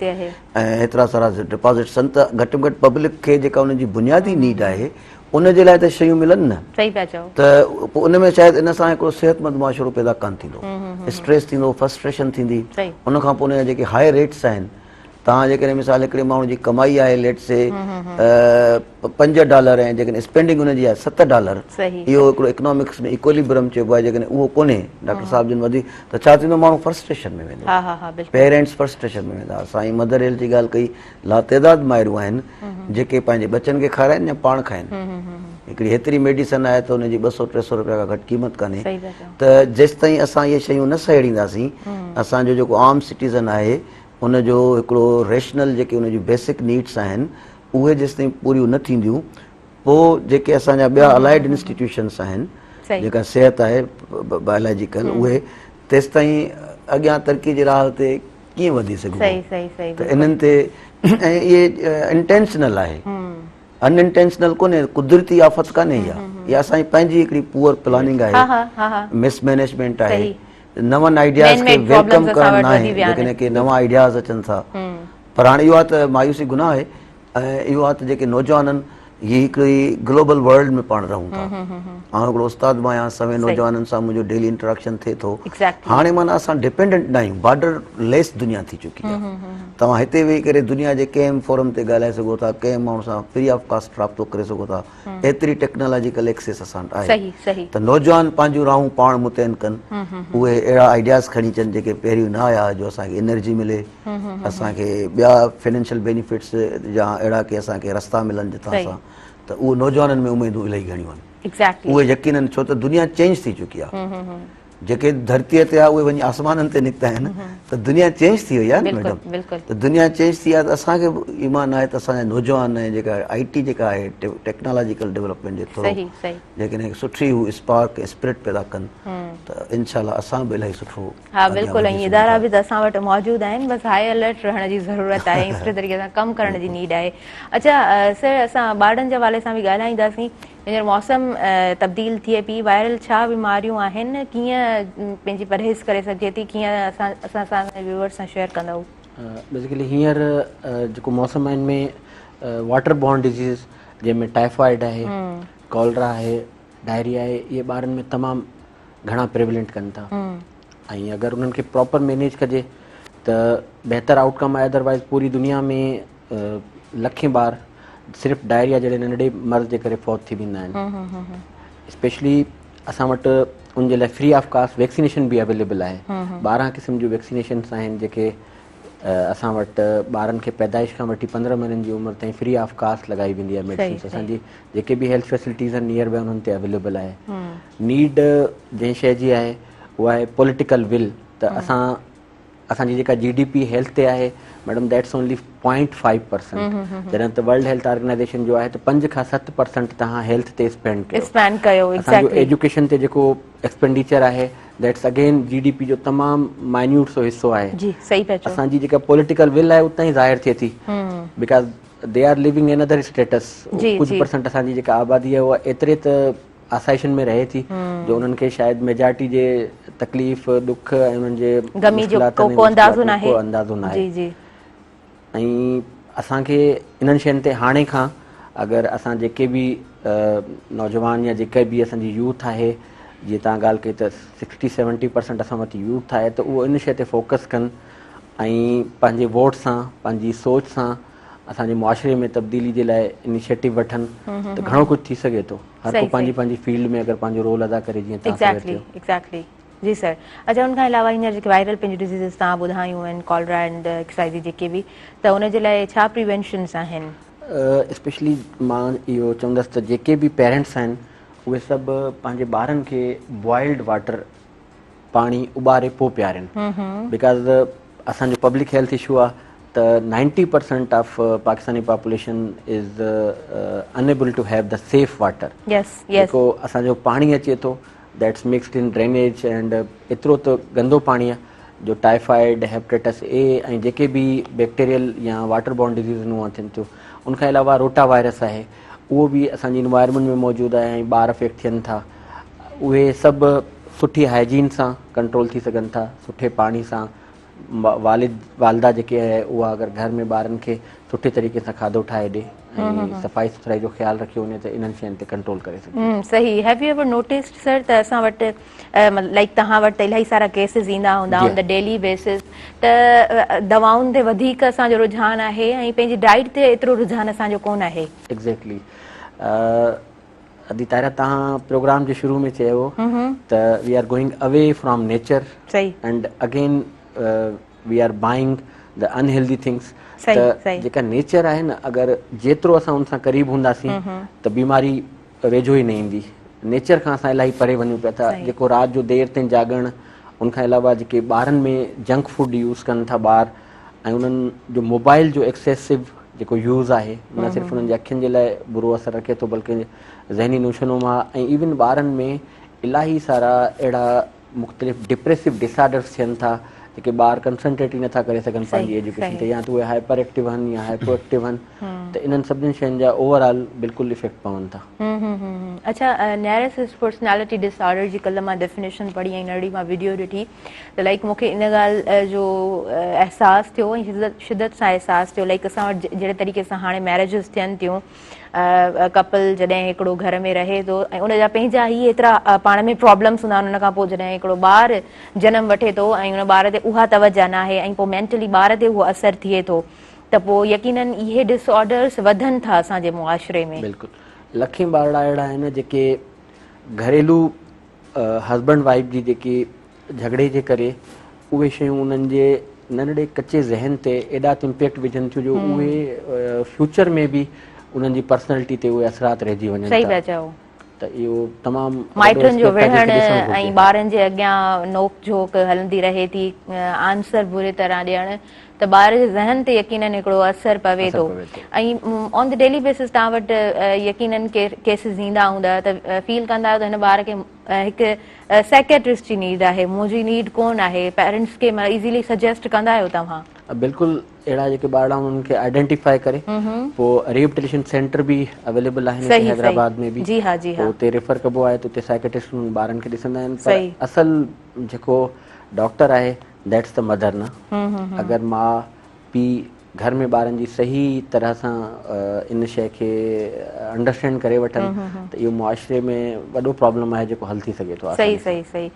۽ هيترا سارا ڊپازٽس آهن ته گهٽ ۾ گهٽ پبلڪ کي جيڪا انهن جي بنيادي نيڊ آهي ان جي لاء ته شيون ملن نه ته پوء ان ۾ شايد ان سان هڪڙو صحتمند معاشرو پيدا ڪانه ٿيندو اسٽريس ٿيندو فرسٽريشن ٿيندي ان کان پوء ان جا جيڪي هاء ريٽس آهن توهان جيڪڏهن مثال هڪڙي ماڻهو جي ڪمائي آهي ليٽ سي 5 ڊالر ۽ جيڪڏهن اسپينڊنگ ان جي آهي 7 ڊالر اهو هڪڙو اڪنامڪس ۾ اڪوليبرم چئبو آهي جيڪڏهن اهو ڪونهي ڊاڪٽر صاحب جن وڌيڪ ته ڇا ٿيندو ماڻهو فرسٽريشن ۾ ويندو پيرنٽس فرسٽريشن ۾ ويندا سائين مدر هيلٿ جي ڳالهه ڪئي لاتعداد مائرون آهن جيڪي پنهنجي ٻچن کي کارائن يا پاڻ کائن هڪڙي هيتري ميڊيسن آهي ته ان جي 200 300 روپيا کان گهٽ قيمت ڪانهي ته جيستائين اسان اهي شيون نه سهيڙينداسين اسان جو جيڪو عام سٽيزن آهي ان جو هڪڙو ريشنل جيڪي ان جون بيسڪ نيڊس آهن اهي جيستائين پوريون نه ٿينديون پوء جيڪي اسان جا ٻيا الائيڊ انسٽيٽيوشنس آهن جيڪا صحت آهي بائلاجيڪل اهي تيستائين اڳيان ترقي جي راهه تي ڪيئن وڌي سگهبو ته انهن تي ۽ اهي انٽينشنل آهي ان انٽينشنل ڪونهي قدرتي آفت ڪانهي اها اها اسان جي پنهنجي هڪڙي پوئر پلاننگ آهي مس مينيجمينٽ آهي نون آئيڊياز کي welcome ڪرڻ ناهي جيڪڏهن ڪي نوان آئيڊياز اچن ٿا پر هاڻي اهو آهي ته مايوسي گناهه آهي ۽ اهو آهي ته جيڪي نوجوان آهن هي هڪڙي گلوبل ورلڊ ۾ پاڻ رهون ٿا آئون هڪڙو استاد به آهيان سوين نوجوانن سان منهنجو ڊيلي انٽراڪشن ٿئي ٿو هاڻي معنيٰ اسان ڊپينڊنٽ نه آهيون بارڊر ليس دنيا ٿي چڪي آهي توهان هتي ويهي ڪري دنيا جي ڪنهن به فورم تي ڳالهائي سگهو ٿا ڪنهن ماڻهو سان فري آف ڪاسٽ رابطو ڪري سگهو ٿا ايتري ٽيڪنالاجيڪل ايڪسيس اسان وٽ آهي ته نوجوان پنهنجون راهون پاڻ متعين ڪن اهي اهڙا آئيڊياز کڻي اچن جيڪي پهريون نه آيا جو اسان کي انرجي ملي اسان کي ٻيا فنانشل بينيفٽس يا اهڙا ڪي اسان کي رستا ملن جتان اسان ته اهو نوجوانن ۾ اميدون الاهي گهڻيون آهن اهي يقينن ڇو ته دنيا چينج ٿي چڪي آهي جيڪي ڌرتيء تي آ اهي وڃي آسمانن تي نڪتا آهن ته دنيا چينج ٿي وئي آهي نه ميڊم ته دنيا چينج ٿي آهي ته اسان کي به ايمان آهي ته اسان جا نوجوان ۽ جيڪا آئي ٽي جيڪا آهي ٽيڪنالاجيڪل ڊولپمينٽ جي ٿرو جيڪڏهن سٺي هو اسپارڪ اسپرٽ پيدا ڪن ته انشاء الله اسان به الاهي سٺو ها بلڪل ۽ ادارا به ته اسان وٽ موجود آهن بس هائي الرٽ رهڻ جي ضرورت آهي ۽ سٺي طريقي سان ڪم ڪرڻ جي نيڊ آهي اچها سر اسان ٻارڙن جي حوالي سان به ڳالهائينداسين هينئر موسم تبديل ٿئي پئي وائرل ڇا بيماريون آهن ڪيئن پنهنجي پرهيز ڪري سگهجي ٿي ڪيئن اسان اسان سان اسان جي ويوئرس سان شيئر ڪندؤ. بيسيڪلي هينئر جيڪو موسم آهي ان ۾ واٽر بورن ڊزيز جنهن ۾ ٽائيفائيڊ آهي ڪالرا آهي ڊائريا آهي اهي ٻارن ۾ تمام گهڻا پريولينٽ ڪن ٿا ۽ اگر انهن کي پراپر مينيج ڪجي ته بهتر آئوٽ ڪم آهي ادروائز پوري دنيا ۾ لکين ٻار صرف ڊائريا جهڙي ننڍڙي مرض جي ڪري فوت ٿي ويندا آهن اسپيشلي اسان وٽ ان جي لاء فري آف ڪاسٽ ويڪسينيشن به اويليبل آهي. 12 قسم جون ويڪسينيشنس آهن جيڪي اسان وٽ ٻارن کي پيدائش کان وٺي 15 مهينن جي عمر تائين فري آف ڪاسٽ لڳائي ويندي آهي. ميڊيسنس اسان جي جيڪي به هيلٿ فيسلٽيز آهن نيئر بائي انهن تي اويليبل آهي. نيڊ جنهن شيء جي آهي اها آهي پوليٽيڪل ول ته اسان اسان جي جيڪا جي ڊي پي هيلٿ تي آهي madam that's only point five percent جڏهن ته ورلڊ هيلٿ آرگنائيزيشن جو آهي ته 5 کان 7% توهان هيلٿ تي اسپينڊ ڪيو اسپينڊ ڪيو اسان جو ايجوڪيشن تي جيڪو ايڪسپينڊيچر آهي that's again G D P جو تمام مائنيوٽ سو حصو آهي. جي صحيح پيا چئو. اسان جي جيڪا پوليٽيڪل ول آهي اتان ئي ظاهر ٿئي ٿي because they are living in other status. ڪجهه پرسنٽ اسان جي جيڪا آبادي آهي اها ايتري ته آسائشن ۾ رهي ٿي جو انهن کي شايد ميجارٽي جي تڪليف، ڏک ۽ انهن جي غمي جو ڪو اندازو ناهي. ڪو اندازو ناهي. ۽ اسان کي انهن شين تي هاڻي کان اگر اسان جيڪي به نوجوان يا جيڪا به اسان جي يوٿ آهي جيئن توهان ڳالهه ڪئي ته سڪسٽي سيونٽي پرسنٽ اسان وٽ يوٿ آهي ته اهو ان شي تي فوڪس ڪن ۽ پنهنجي ووٽ سان پنهنجي سوچ سان اسان جي معاشري ۾ تبديلي جي لاء انيشيٽو وٺن ته گهڻو ڪجهه ٿي سگهي ٿو. هر ڪو پنهنجي پنهنجي فيلڊ ۾ اگر پنهنجو رول ادا ڪري جيئن توهان سان گڏ ٿيو. ايگزيڪٽلي جي سر. اچا ان کان علاوه هينئر جيڪي وائرل پنهنجون ڊزيزز توهان ٻڌايون آهن ڪالرا اينڊ ايڪسائزي جيڪي به ته ان جي لاء ڇا پريوينشنز آهن؟ اسپيشلي مان اهو چوندس ته جيڪي به پيرنٽس آهن اهي سڀ پنهنجي ٻارن کي بوائلڊ واٽر پاڻي اٻاري پوء پيارين because اسان جو پبلڪ هيلٿ اشو آ ته 90 percent of Pakistani population is unable to have the safe water. جيڪو اسان جو پاڻي اچي ٿو that's mixed in drainage and ايترو ته گندو پاڻي آ جو ٽائيفائيڊ، هيپٽائٽس اي ۽ جيڪي به بيڪٽيريل يا واٽر بورن ڊزيزون اها ٿين ٿيون. ان کان علاوه روٽا وائرس آهي اهو به اسان جي انوائرمينٽ ۾ موجود آهي ۽ ٻار افيڪٽ ٿين ٿا. اهي سڀ سٺي هائجين سان ڪنٽرول ٿي سگهن ٿا سٺي پاڻي سان والد والده جيڪي آهي اها اگر گهر ۾ ٻارن کي سٺي طريقي سان کاڌو ٺاهي ڏي ۽ صفائي سٿرائي جو خيال رکيو وڃي ته انهن شين تي ڪنٽرول ڪري سگهجي ٿو. صحيح have you ever noticed sir ته اسان وٽ لائيڪ توهان وٽ ته الاهي سارا ڪيسز ايندا هوندا آن the daily basis ته دوائن تي وڌيڪ اسان جو رجحان آهي ۽ پنهنجي ڊائيٽ تي ايترو رجحان اسان جو ڪونه آهي. ايگزيڪٽلي ادي طاهره توهان پروگرام جي شروع ۾ چيو ته we are going away from nature and again we are buying the unhealthy things ته جيڪا نيچر آهي نه اگر جيترو اسان ان سان قريب هونداسين ته بيماري ويجهو ئي نه ايندي. نيچر کان اسان الاهي پري وڃون پيا ٿا جيڪو رات جو دير تائين جاڳڻ ان کان علاوه جيڪي ٻارن ۾ جنڪ فوڊ يوز ڪن ٿا ٻار ۽ انهن جو موبائل جو ايڪسيسو جيڪو يوز آهي نه صرف انهن جي اکين جي لاء برو اثر رکي ٿو بلڪه ذهني نشونما ۽ ايون ٻارن ۾ الاهي سارا اهڙا مختلف ڊپريسو ڊسآرڊرس ٿين ٿا جيڪي ٻار ڪنسنٽريٽ ئي نٿا ڪري سگهن پنهنجي ايجوڪيشن تي يا ته اهي هائپر ايڪٽو آهن يا هائپو ايڪٽو آهن ته انهن سڀني شين جا اوور آل بلڪل افيڪٽ پون ٿا. اڇا نيرسسٽ پرسنالٽي ڊس آرڊر جي ڪلهه مان ڊيفينيشن پڙهي ۽ ننڍڙي مان وڊيو ڏٺي ته لائيڪ مون کي ان ڳالهه جو احساس ٿيو ۽ شدت سان احساس ٿيو لائيڪ اسان وٽ جهڙي طريقي سان هاڻي ميريجز ٿين ٿيون ڪپل جڏهن هڪڙو گهر ۾ رهي ٿو ۽ ان جا پنهنجا هي ايترا پاڻ ۾ پرابلمس هوندا آهن ان کان پوء جڏهن هڪڙو ٻار جنم وٺي ٿو ۽ ان ٻار تي اها توجه ناهي ۽ پوء مينٽلي ٻار تي اهو اثر ٿئي ٿو ته پوء يقينن اهي ڊس آرڊرس وڌن ٿا اسان جي معاشري ۾. بلڪل لکين ٻارڙا اهڙا آهن جيڪي گهريلو هسبنڊ وائيف جي جيڪي جهڳڙي جي ڪري اهي شيون انهن جي ننڍڙي ڪچي ذهن تي ايڏا ته امپيڪٽ وجهن ٿيون جو اهي فيوچر ۾ به انهن جي پرسنالٽي تي اهي اثرات رهجي وڃن ٿا. صحيح پيا چئو. ته اهو تمام مائٽن جو وڙهڻ ۽ ٻارن جي اڳيان نوڪ جهوڪ هلندي رهي ٿي، آنسر بري طرح ڏيڻ ته ٻار جي ذهن تي يقينن هڪڙو اثر پوي ٿو ۽ آن the daily basis توهان وٽ يقينن ڪيسز ايندا هوندا ته فيل ڪندا آهيو ته هن ٻار کي هڪ سائيڪيٽرسٽ جي نيڊ آهي منهنجي نيڊ ڪون آهي پيرنٽس کي ايزيلي سجيسٽ ڪندا آهيو توهان؟ بلڪل اهڙا جيڪي ٻارڙا آهن انهن کي آئيڊينٽيفائي ڪري پوء ريهبٽليشن سينٽر به اويليبل آهن هتي حيدرآباد ۾ به جي ها جي ها پوء اتي ريفر ڪبو آهي ته اتي سائيڪيٽرسٽ انهن ٻارن کي ڏسندا آهن پر اصل جيڪو ڊاڪٽر آهي that's the مدر نه اگر ماء پيء گهر ۾ ٻارن جي صحيح طرح سان ان شيء کي انڊرسٽينڊ ڪري وٺن ته اهو معاشري ۾ وڏو پرابلم آهي جيڪو حل ٿي سگهي ٿو آساني سان. صحيح صحيح صحيح.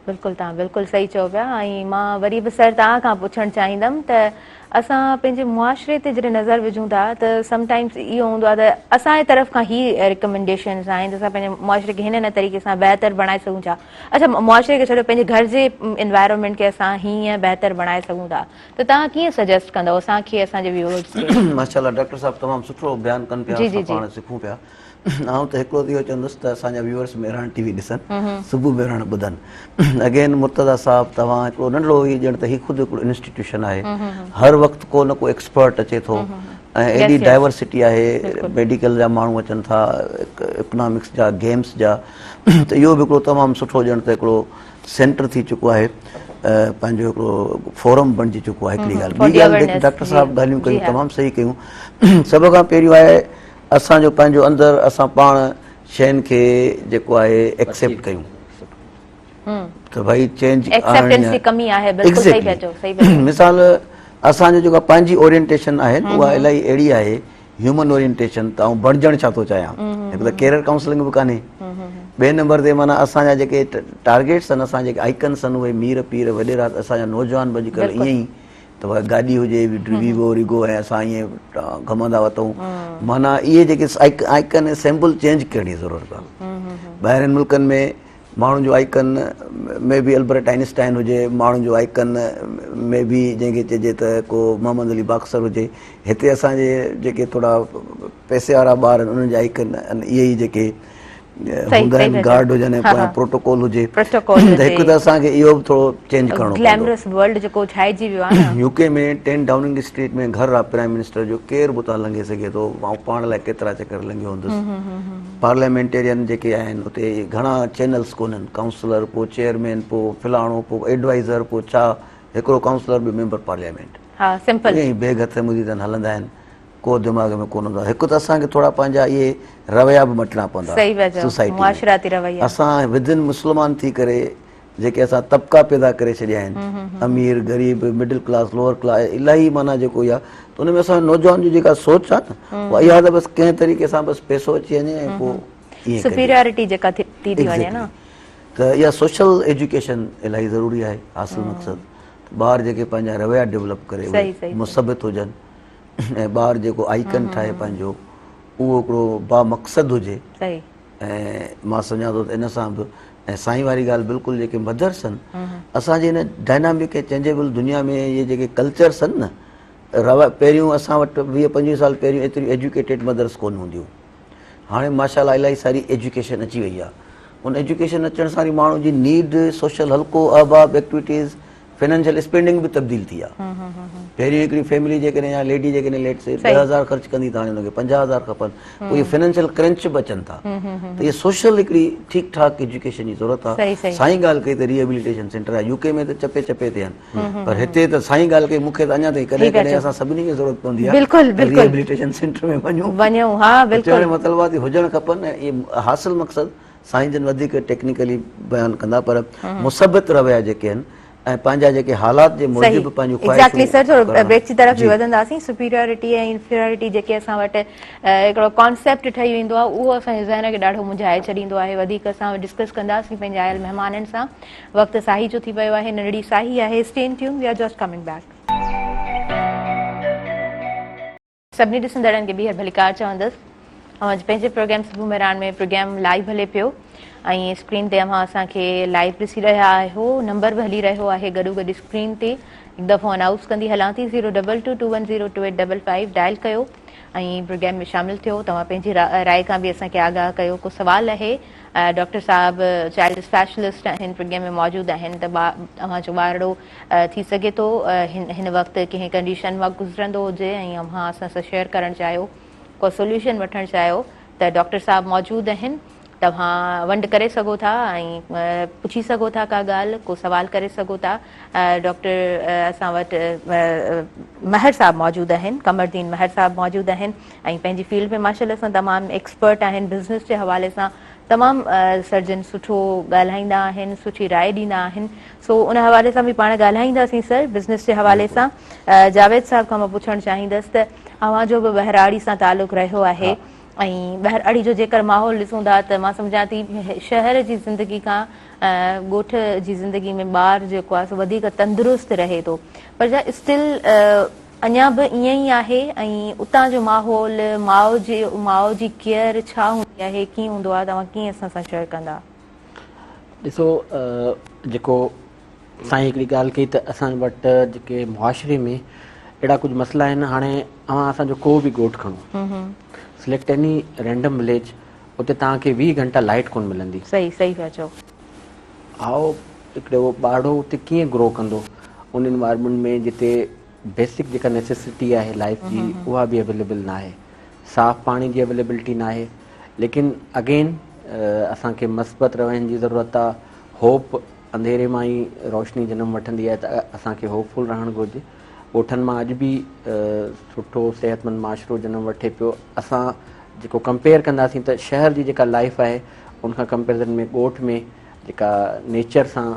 بلڪل توهان بلڪل صحيح چئو پيا ۽ مان وري به سر توهان کان پڇڻ چاهيندم ته اسان پنهنجي معاشري تي جڏهن نظر وجهون ٿا ته سم ٽائمز اهو هوندو آهي ته اسان جي طرف کان هي ريڪمينڊيشنز آهن ته اسان پنهنجي معاشري کي هن هن طريقي سان بهتر بڻائي سگهون ٿا اڇا معاشري کي ڇڏيو پنهنجي گهر جي انوائرمينٽ کي اسان هيئن بهتر بڻائي سگهون ٿا ته توهان ڪيئن سجيسٽ ڪندو اسان کي اسان جي ويورز کي؟ ماشاءالله ڊاڪٽر صاحب تمام سٺو بيان ڪن پيا اسان پاڻ سکون پيا. آئون ته هڪڙو ته اهو چوندس ته اسان جا ويورس مهراڻ ٽي وي ڏسن صبح مهراڻ ٻڌن اگين مرتضيٰ صاحب توهان هڪڙو ننڍڙو هي ڄڻ ته هي خود هڪڙو انسٽيٽيوشن آهي هر وقت ڪو نه ڪو ايڪسپرٽ اچي ٿو ۽ ايڏي ڊائيورسٽي آهي ميڊيڪل جا ماڻهو اچن ٿا اڪنامڪس جا گيمس جا ته اهو به هڪڙو تمام سٺو ڄڻ ته هڪڙو سينٽر ٿي چڪو آهي پنهنجو هڪڙو فورم بڻجي چڪو آهي هڪڙي ڳالهه ٻي ڳالهه جيڪي ڊاڪٽر صاحب ڳالهيون ڪيون تمام صحيح ڪيون سڀ کان پهريون آهي اسان جو پنهنجو اندر اسان پاڻ شين کي جيڪو آهي ايڪسيپٽ ڪيون ته ڀائي چينج ايڪسيپٽنس جي ڪمي آهي بلڪل صحيح پيا چئو صحيح پيا چئو مثال اسان جو جيڪا پنهنجي اورينٽيشن آهي اها الائي اهڙي آهي هيومن اورينٽيشن ته آئون بڻجڻ ڇا ٿو چاهيان هڪ ته ڪيريئر ڪائونسلنگ به ڪانهي ٻئي نمبر تي معنيٰ اسان جا جيڪي ٽارگيٽس آهن اسان جيڪي آئڪنس آهن اهي مير پير وڏيرا اسان جا نوجوان به اڄڪلهه ائين ئي ته اها گاڏي هجي ويگو ريگو ۽ اسان ائين گهمندا وتون معنيٰ اهي جيڪي آئڪن ۽ سيمبل چينج ڪرڻ جي ضرورت آهي ٻاهرين ملڪن ۾ ماڻهن جو آئڪن ۾ به البرٽ آئنسٽائن هجي ماڻهن جو آئڪن ۾ به جنهن کي چئجي ته ڪو محمد علي باڪسر هجي هتي اسان جي جيڪي ٿورا پئسي وارا ٻار آهن انهن جا آئڪن اهي ئي جيڪي هوندا آهن گارڊ هجن ۽ پويان پروٽوڪول هجي ته هڪ ته اسان کي اهو به ٿورو چينج ڪرڻو پوندو. گليمرس ورلڊ جيڪو ڇائجي ويو آهي نه. يو ڪي ۾ 10 ڊائوننگ اسٽريٽ ۾ گهر آهي پرائم منسٽر جو ڪير به اتان لنگهي سگهي ٿو آئون پاڻ لاء ڪيترا چڪر لنگهيو هوندس پارليامينٽيرين جيڪي آهن اتي گهڻا چينلز ڪونهن ڪائونسلر پوء چيئرمين پوء فلاڻو پوء ايڊوائزر پوء ڇا هڪڙو ڪائونسلر ٻيو ميمبر پارليامينٽ ها سمپل ائين ئي بيگ هٿ ۾ هوندي اٿن هلندا آهن ڪو دماغ ۾ ڪونه هوندو آهي. هڪ ته اسان کي ٿورا پنهنجا اهي رويا به مٽڻا پوندا صحيح پيا چئو سوسائٽي ۾. معاشراتي رويا. اسان ودن مسلمان ٿي ڪري جيڪي اسان طبقا پيدا ڪري ڇڏيا آهن امير غريب مڊل ڪلاس لوئر ڪلاس الاهي معنيٰ جيڪو اها ته ان ۾ اسان نوجوان جي جيڪا سوچ آهي نه اها اها ته بس ڪنهن طريقي سان بس پئسو اچي وڃي ۽ پوء ائين ڪجي. سپيريارٽي جيڪا ٿي ٿي وڃي نه. ته اها سوشل ايجوڪيشن الاهي ضروري آهي حاصل مقصد ته ٻار جيڪي پنهنجا رويا ڊولپ ڪري اهي مثبت هجن. ۽ ٻار جيڪو آئيڪن ٺاهي پنهنجو اهو هڪڙو با مقصد هجي ۽ مان سمجهان ٿو ته ان سان به ۽ سائين واري ڳالهه بلڪل جيڪي مدرس آهن اسان جي هن ڊائنامڪ ۽ چينجيبل دنيا ۾ اهي جيڪي ڪلچرس آهن نه روا پهريون اسان وٽ 20 25 سال پهريون ايتريون ايجوڪيٽيڊ مدرس ڪونه هونديون هاڻي ماشاء الله الاهي ساري ايجوڪيشن اچي وئي آهي ان ايجوڪيشن اچڻ سان ماڻهو جي نيڊ سوشل حلقو احباب ايڪٽيوٽيز فنانشل اسپينڊنگ به تبديل ٿي آ پهرين هڪڙي فيملي جيڪڏهن يا ليڊي جيڪڏهن ليٽ سي 10000 خرچ ڪندي ته هاڻي ان کي 50000 کپن پوء اهي فنانشل ڪرنچ به اچن ٿا ته اهي سوشل هڪڙي ٺيڪ ٺاڪ ايجوڪيشن جي ضرورت آ سائين ڳالهه ڪئي ته ريهيبليٽيشن سينٽر آ يو ڪي ۾ ته چپي چپي تي آهن پر هتي ته سائين ڳالهه ڪئي مون کي ته اڃا تائين ڪڏهن ڪڏهن اسان سڀني کي ضرورت پوندي آ بلڪل بلڪل ريهيبليٽيشن سينٽر ۾ وڃون وڃون ها بلڪل چوڻ جو مطلب آ ته هجڻ کپن ۽ اهي حاصل مقصد سائين جن وڌيڪ ٽيڪنيڪلي بيان ڪندا پر مثبت رويا جيڪي آهن ۽ پنهنجا جيڪي حالات جي موجب پنهنجون خواهشون ايگزيڪٽلي سر ٿورو بريڪ جي طرف به وڌنداسين سپيريارٽي ۽ انفيريارٽي جيڪي اسان وٽ هڪڙو ڪانسيپٽ ٺهي ويندو آهي اهو اسان جي ذهن کي ڏاڍو منجهائي ڇڏيندو آهي وڌيڪ اسان ڊسڪس ڪنداسين پنهنجي آيل مهمانن سان وقت ساهي جو ٿي پيو آهي ننڍڙي ساهي آهي stay in tune we are just coming back. سڀني ڏسندڙن کي ٻيهر ڀليڪار چوندس. اوهان جي پنهنجي پروگرام صبح مهراڻ ۾ پروگرام لائيو هلي پيو ۽ اسڪرين تي اوهان اسان کي لائيو ڏسي رهيا آهيو نمبر به هلي رهيو آهي گڏو گڏ اسڪرين تي هڪ دفعو انائونس ڪندي هلان ٿي zero double two two one zero two eight double five dial ڪيو ۽ پروگرام ۾ شامل ٿيو توهان پنهنجي راء کان به اسان کي آگاهه ڪيو ڪو سوال آهي ڊاڪٽر صاحب چائلڊ اسپيشلسٽ آهن پروگرام ۾ موجود آهن ته اوهان جو ٻارڙو ٿي سگهي ٿو هن وقت ڪنهن ڪنڊيشن مان گذرندو هجي ۽ اوهان اسان سان شيئر ڪرڻ چاهيو ڪو سوليوشن وٺڻ چاهيو ته ڊاڪٽر صاحب موجود آهن توهان ونڊ ڪري سگهو ٿا ۽ پڇي سگهو ٿا ڪا ڳالهه ڪو سوال ڪري سگهو ٿا ڊاڪٽر اسان وٽ مهر صاحب موجود آهن قمر الدين مهر صاحب موجود آهن ۽ پنهنجي فيلڊ ۾ ماشاء الله سان تمام ايڪسپرٽ آهن بزنس جي حوالي سان تمام سرجن سٺو ڳالهائيندا آهن سٺي راء ڏيندا آهن سو ان حوالي سان به پاڻ ڳالهائينداسين سر بزنس جي حوالي سان جاويد صاحب کان مان پڇڻ چاهيندس ته اوهان جو به ٻهراڙي سان تعلق رهيو آهي. ۽ ٻهراڙي جو جيڪر ماحول ڏسون ٿا ته مان سمجهان ٿي شهر جي زندگي کان ڳوٺ جي زندگي ۾ ٻار جيڪو آهي سو وڌيڪ تندرست رهي ٿو پر جا اسٽل اڃا به ائين ئي آهي ۽ اتان جو ماحول ماء جي ماء جي ڪيئر ڇا هوندي آهي ڪيئن هوندو آهي توهان ڪيئن اسان سان شيئر ڪندا. ڏسو جيڪو سائين هڪڙي ڳالهه ڪئي ته اسان وٽ جيڪي معاشري ۾ اهڙا ڪجهه مسئلا آهن هاڻي اوهان اسان جو ڪو به ڳوٺ کڻو سليڪٽ ايني رينڊم وليج اتي توهان کي 20 گهنٽا لائٽ ڪون ملندي. صحيح صحيح پيا چئو. هائو هڪڙو ٻارڙو اتي ڪيئن گرو ڪندو ان انوائرمينٽ ۾ جتي بيسڪ جيڪا نيسيسٽي آهي لائف جي اها به اويليبل ناهي صاف پاڻي جي اويليبلٽي ناهي ليڪن اگين اسان کي مثبت روين جي ضرورت آ هوپ انڌيري مان ئي روشني جنم وٺندي آهي ته اسان کي هوپ فل رهڻ گهرجي. ڳوٺن مان اڄ به سٺو صحتمند معاشرو جنم وٺي پيو. اسان جيڪو ڪمپيئر ڪنداسين ته شهر جي جيڪا لائيف آهي ان کان ڪمپيرزن ۾ ڳوٺ ۾ جيڪا نيچر سان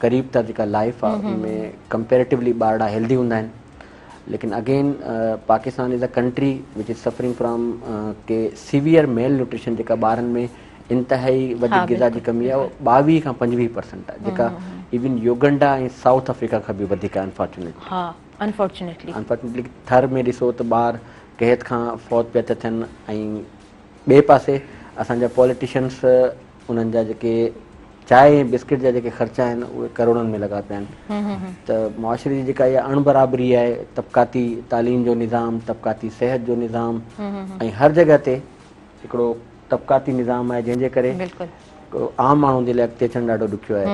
قريب تر جيڪا لائيف آهي ان ۾ ڪمپيريٽولي ٻارڙا هيلدي هوندا آهن. ليڪن again Pakistan is a country which is suffering from K severe mile nutrition جيڪا ٻارن ۾ انتهائي وڌيڪ غذا جي ڪمي آهي اهو 22 کان 25 پرسنٽ آهي جيڪا ايون يوگنڊا ۽ سائوٿ آفريڪا کان به وڌيڪ آهي انفارچونيٽلي. ها انفارچونيٽلي. انفارچونيٽلي ٿر ۾ ڏسو ته ٻار قحط کان فوت پيا ٿا ٿين ۽ ٻئي پاسي اسان جا پاليٽيشنس انهن جا جيڪي چانهه ۽ بسڪٽ جا جيڪي خرچا آهن اهي ڪروڙن ۾ لڳا پيا آهن ته معاشري جي جيڪا اها اڻ برابري آهي طبقاتي تعليم جو نظام طبقاتي صحت جو نظام ۽ هر جڳهه تي هڪڙو طبقاتي نظام آهي جنهن جي ڪري عام ماڻهو جي لاء اڳتي اچڻ ڏاڍو ڏکيو آهي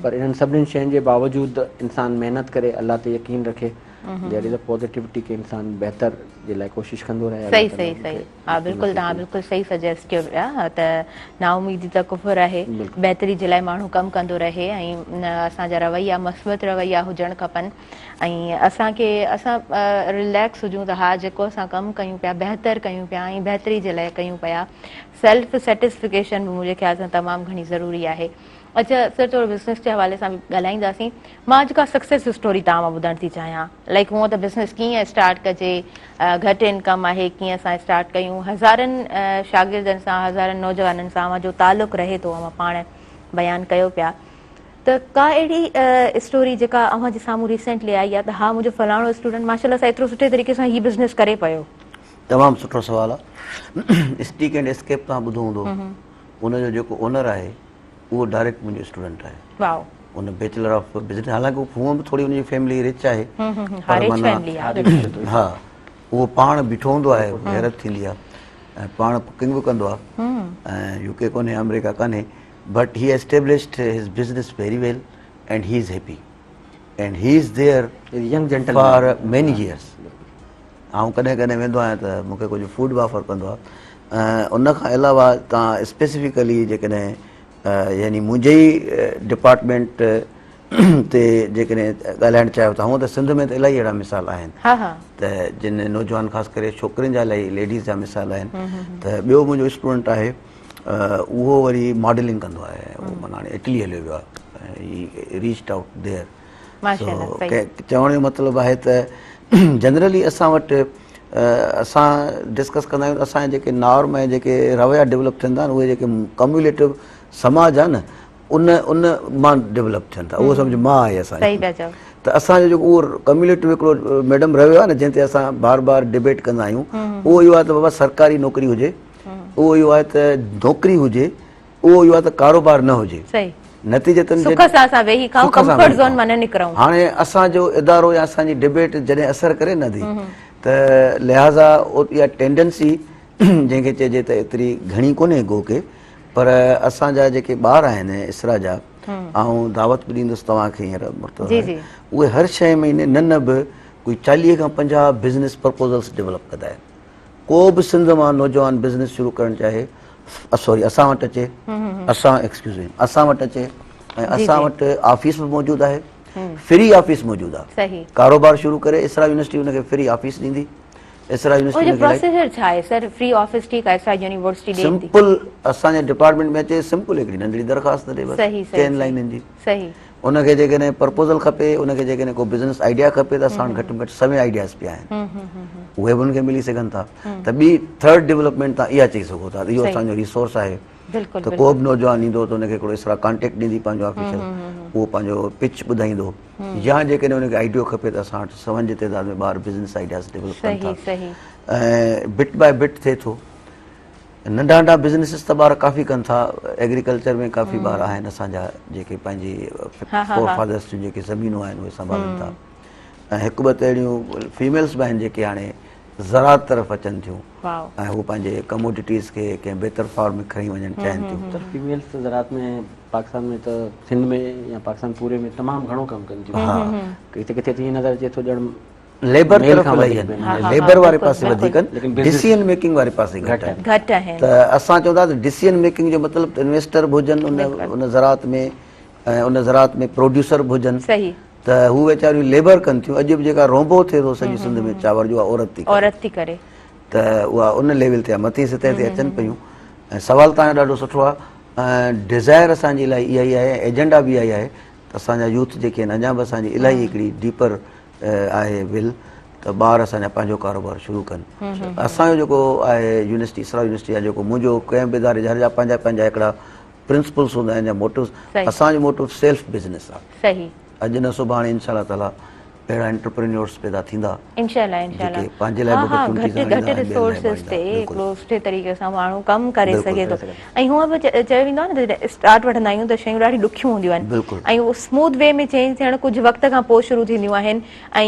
پر انهن سڀني شين جي باوجود انسان محنت ڪري الله تي يقين رکي ديئر از ا پازيٽيوٽي ڪي انسان بهتر جي لاء ڪوشش ڪندو رهي. صحيح صحيح صحيح ها بلڪل توهان بلڪل صحيح سجيسٽ ڪيو پيا ته نااميدي ته ڪفر آهي بهتري جي لاء ماڻهو ڪم ڪندو رهي ۽ اسان جا رويا مثبت رويا هجڻ کپن ۽ اسان کي اسان رليڪس هجون ته ها جيڪو اسان ڪم ڪيون پيا بهتر ڪيون پيا ۽ بهتري جي لاء ڪيون پيا سيلف سيٽسفڪيشن به منهنجي خيال سان تمام گهڻي ضروري آهي اچا سر ٿورو بزنس جي حوالي سان به ڳالهائينداسين مان اڄ ڪا سڪسيس اسٽوري توهان مان ٻڌڻ ٿي چاهيان لائڪ هونء ته بزنس ڪيئن اسٽارٽ ڪجي گهٽ انڪم آهي ڪيئن اسان اسٽارٽ ڪيون هزارن شاگردن سان هزارن نوجوانن سان اوهان جو تعلق رهي ٿو اوهان پاڻ بيان ڪيو پيا ته ڪا اهڙي اسٽوري جيڪا اوهان جي سامهون ريسينٽلي آئي آهي ته ها منهنجو فلاڻو اسٽوڊنٽ ماشاء الله سان ايترو سٺي طريقي سان هي بزنس ڪري پيو. تمام سٺو سوال آ. اسٽيڪ اينڊ اسڪيپ توهان ٻڌو هوندو ان جو جيڪو اونر آهي اهو ڊائريڪٽ منهنجو اسٽوڊنٽ آهي. واو. ان بيچلر آف بزنس حالانڪه هونء به ٿوري ان جي فيملي رچ آهي ها رچ فيملي آهي ها اهو پاڻ بيٺو هوندو آهي حيرت ٿيندي آهي ۽ پاڻ ڪوڪنگ به ڪندو آهي ۽ يو ڪي ڪونهي آمريڪا ڪانهي But he established his business very well and he is happy and he is there for many years. آئون ڪڏهن ڪڏهن ويندو آهيان ته مون کي ڪجهه فوڊ به آفر ڪندو آهي ان کان علاوه تان اسپيسيفڪلي جيڪڏهن يعني منهنجي ئي ڊپارٽمينٽ تي جيڪڏهن ڳالهائڻ چاهيو ته هونء ته سنڌ ۾ ته الاهي اهڙا مثال آهن ته جن نوجوان خاص ڪري ڇوڪرين جا الاهي ليڊيز جا مثال آهن ته ٻيو منهنجو اسٽوڊنٽ آهي اهو وري ماڊلنگ ڪندو آهي اهو معنيٰ هاڻي اٽلي هليو ويو آهي هي ريچڊ آئوٽ there چوڻ جو مطلب آهي ته جنرلي اسان وٽ اسان ڊسڪس ڪندا آهيون اسان جا جيڪي نارم ۽ جيڪي رويا ڊولپ ٿين ٿا اهي جيڪي ڪميوليٽو سماج آهي نه ان ان مان ڊولپ ٿين ٿا اهو سمجھ مان آهي اسان ته اسان جو جيڪو اهو ڪميوليٽو هڪڙو ميڊم رويو آهي نه جنهن تي اسان بار بار ڊبيٽ ڪندا آهيون اهو اهو آهي ته بابا سرڪاري نوڪري هجي اهو اهو آهي ته نوڪري هجي اهو اهو آهي ته ڪاروبار نه هجي نتيجتن سک سان اسان ويهي کائون ڪمفرٽ زون مان نه نڪرون هاڻي اسان جو ادارو يا اسان جي ڊبيٽ جڏهن اثر ڪري نه ٿي ته لهذا اها ٽينڊنسي جنهن کي چئجي ته ايتري گهڻي ڪونهي گو ڪي پر اسان جا جيڪي ٻار آهن اسرا جا آئون دعوت به ڏيندس توهان کي هينئر مرتضيٰ اهي هر ڇهين مهيني نه نه به ڪوئي 40 کان 50 بزنس پرپوزلس ڊولپ ڪندا آهن ڪو به سنڌ مان نوجوان بزنس شروع ڪرڻ چاهي سوري اسان وٽ اچي اسان ايڪسڪيوز مي اسان وٽ اچي ۽ اسان وٽ آفيس به موجود آهي فري آفيس موجود آهي ڪاروبار شروع ڪري اسرا يونيورسٽي ان کي فري آفيس ڏيندي. اسرا يونيورسٽي ان جو پروسيجر ڇا آهي سر؟ فري آفيس ٺيڪ آهي اسرا يونيورسٽي ڏي ٿي. سمپل اسان جي ڊپارٽمينٽ ۾ اچي سمپل هڪڙي ننڍڙي درخواست ڏي بس چئن لائنن جي. صحيح. ان کي جيڪڏهن پرپوزل کپي ان کي جيڪڏهن ڪو بزنس آئيڊيا کپي ته اسان وٽ گهٽ ۾ گهٽ سوين آئيڊياز پيا آهن اهي به ان کي ملي سگهن ٿا ته ٻي ٿرڊ ڊولپمينٽ تان اها چئي سگهو ٿا ته اهو اسان جو ريسورس آهي ته ڪو به نوجوان ايندو ته ان کي هڪڙو اسرا ڪانٽيڪٽ ڏيندي پنهنجو آفيشل اهو پنهنجو پچ ٻڌائيندو يا جيڪڏهن ان کي آئيڊيو کپي ته اسان وٽ سون جي تعداد ۾ ٻار بزنس آئيڊياز ڊولپ ڪن ٿا ۽ بٽ باء بٽ ٿئي ٿو. ننڍا ننڍا بزنسز ته ٻار ڪافي ڪن ٿا ايگريڪلچر ۾ ڪافي ٻار آهن اسان جا جيڪي پنهنجي فور فادرس جون جيڪي زمينون آهن اهي سنڀالن ٿا ۽ هڪ ٻه ته اهڙيون فيميلز به آهن جيڪي هاڻي زراعت طرف اچن ٿيون ۽ هو پنهنجي ڪموڊٽيز کي ڪنهن بهتر فارم ۾ کڻي وڃڻ چاهين ٿيون. سر فيميلز ته زراعت ۾ پاڪستان ۾ ته سنڌ ۾ يا پاڪستان پوري ۾ تمام گهڻو ڪم ڪن ٿيون ڪٿي ڪٿي ته ائين نظر اچي ٿو ڄڻ ليبر طرف الاهي آهن ليبر واري پاسي وڌيڪ آهن ڊسيزن ميڪنگ واري پاسي گهٽ آهن گهٽ آهن ته اسان چوندا ته ڊسيزن ميڪنگ جو مطلب ته انويسٽر به هجن ان ان زراعت ۾ ۽ ان زراعت ۾ پروڊيوسر به هجن صحيح ته هو ويچاريون ليبر ڪن ٿيون اڄ به جيڪا رونبو ٿئي ٿو سڄي سنڌ ۾ چانور جو اها عورت ٿي عورت ٿي ڪري ته اها ان ليول تي مٿي سطح تي اچن پيون ۽ سوال تان جو ڏاڍو سٺو آهي ۽ ڊزائر اسان جي الاهي اها ئي آهي ايجنڊا به اها ئي آهي ته اسان جا يوٿ جيڪي آهن اڃا به اسان جي الاهي هڪڙي ڊيپر آهي ول ته ٻار اسان جا پنهنجو ڪاروبار شروع ڪن اسان جو جيڪو آهي يونيورسٽي اسرا يونيورسٽي آهي جيڪو منهنجو ڪنهن به اداري جا هر جا پنهنجا پنهنجا هڪڙا پرنسپلس هوندا آهن يا موٽوز اسان جو موٽو سيلف بزنس آهي صحيح اڄ نه سڀاڻي انشاء الله تعالي اهڙا انٽرپرينيورس پيدا ٿيندا انشاء الله انشاء الله جيڪي پنهنجي لاء به اپرچونٽيز گهٽ گهٽ ريسورسز تي هڪڙو سٺي طريقي سان ماڻهو ڪم ڪري سگهي ٿو ۽ هونء به چيو ويندو آهي نه ته جڏهن اسٽارٽ وٺندا آهيون ته شيون ڏاڍيون ڏکيون هونديون آهن ۽ اهو اسموٿ وي ۾ چينج ٿيڻ ڪجهه وقت کان پوء شروع ٿينديون آهن ۽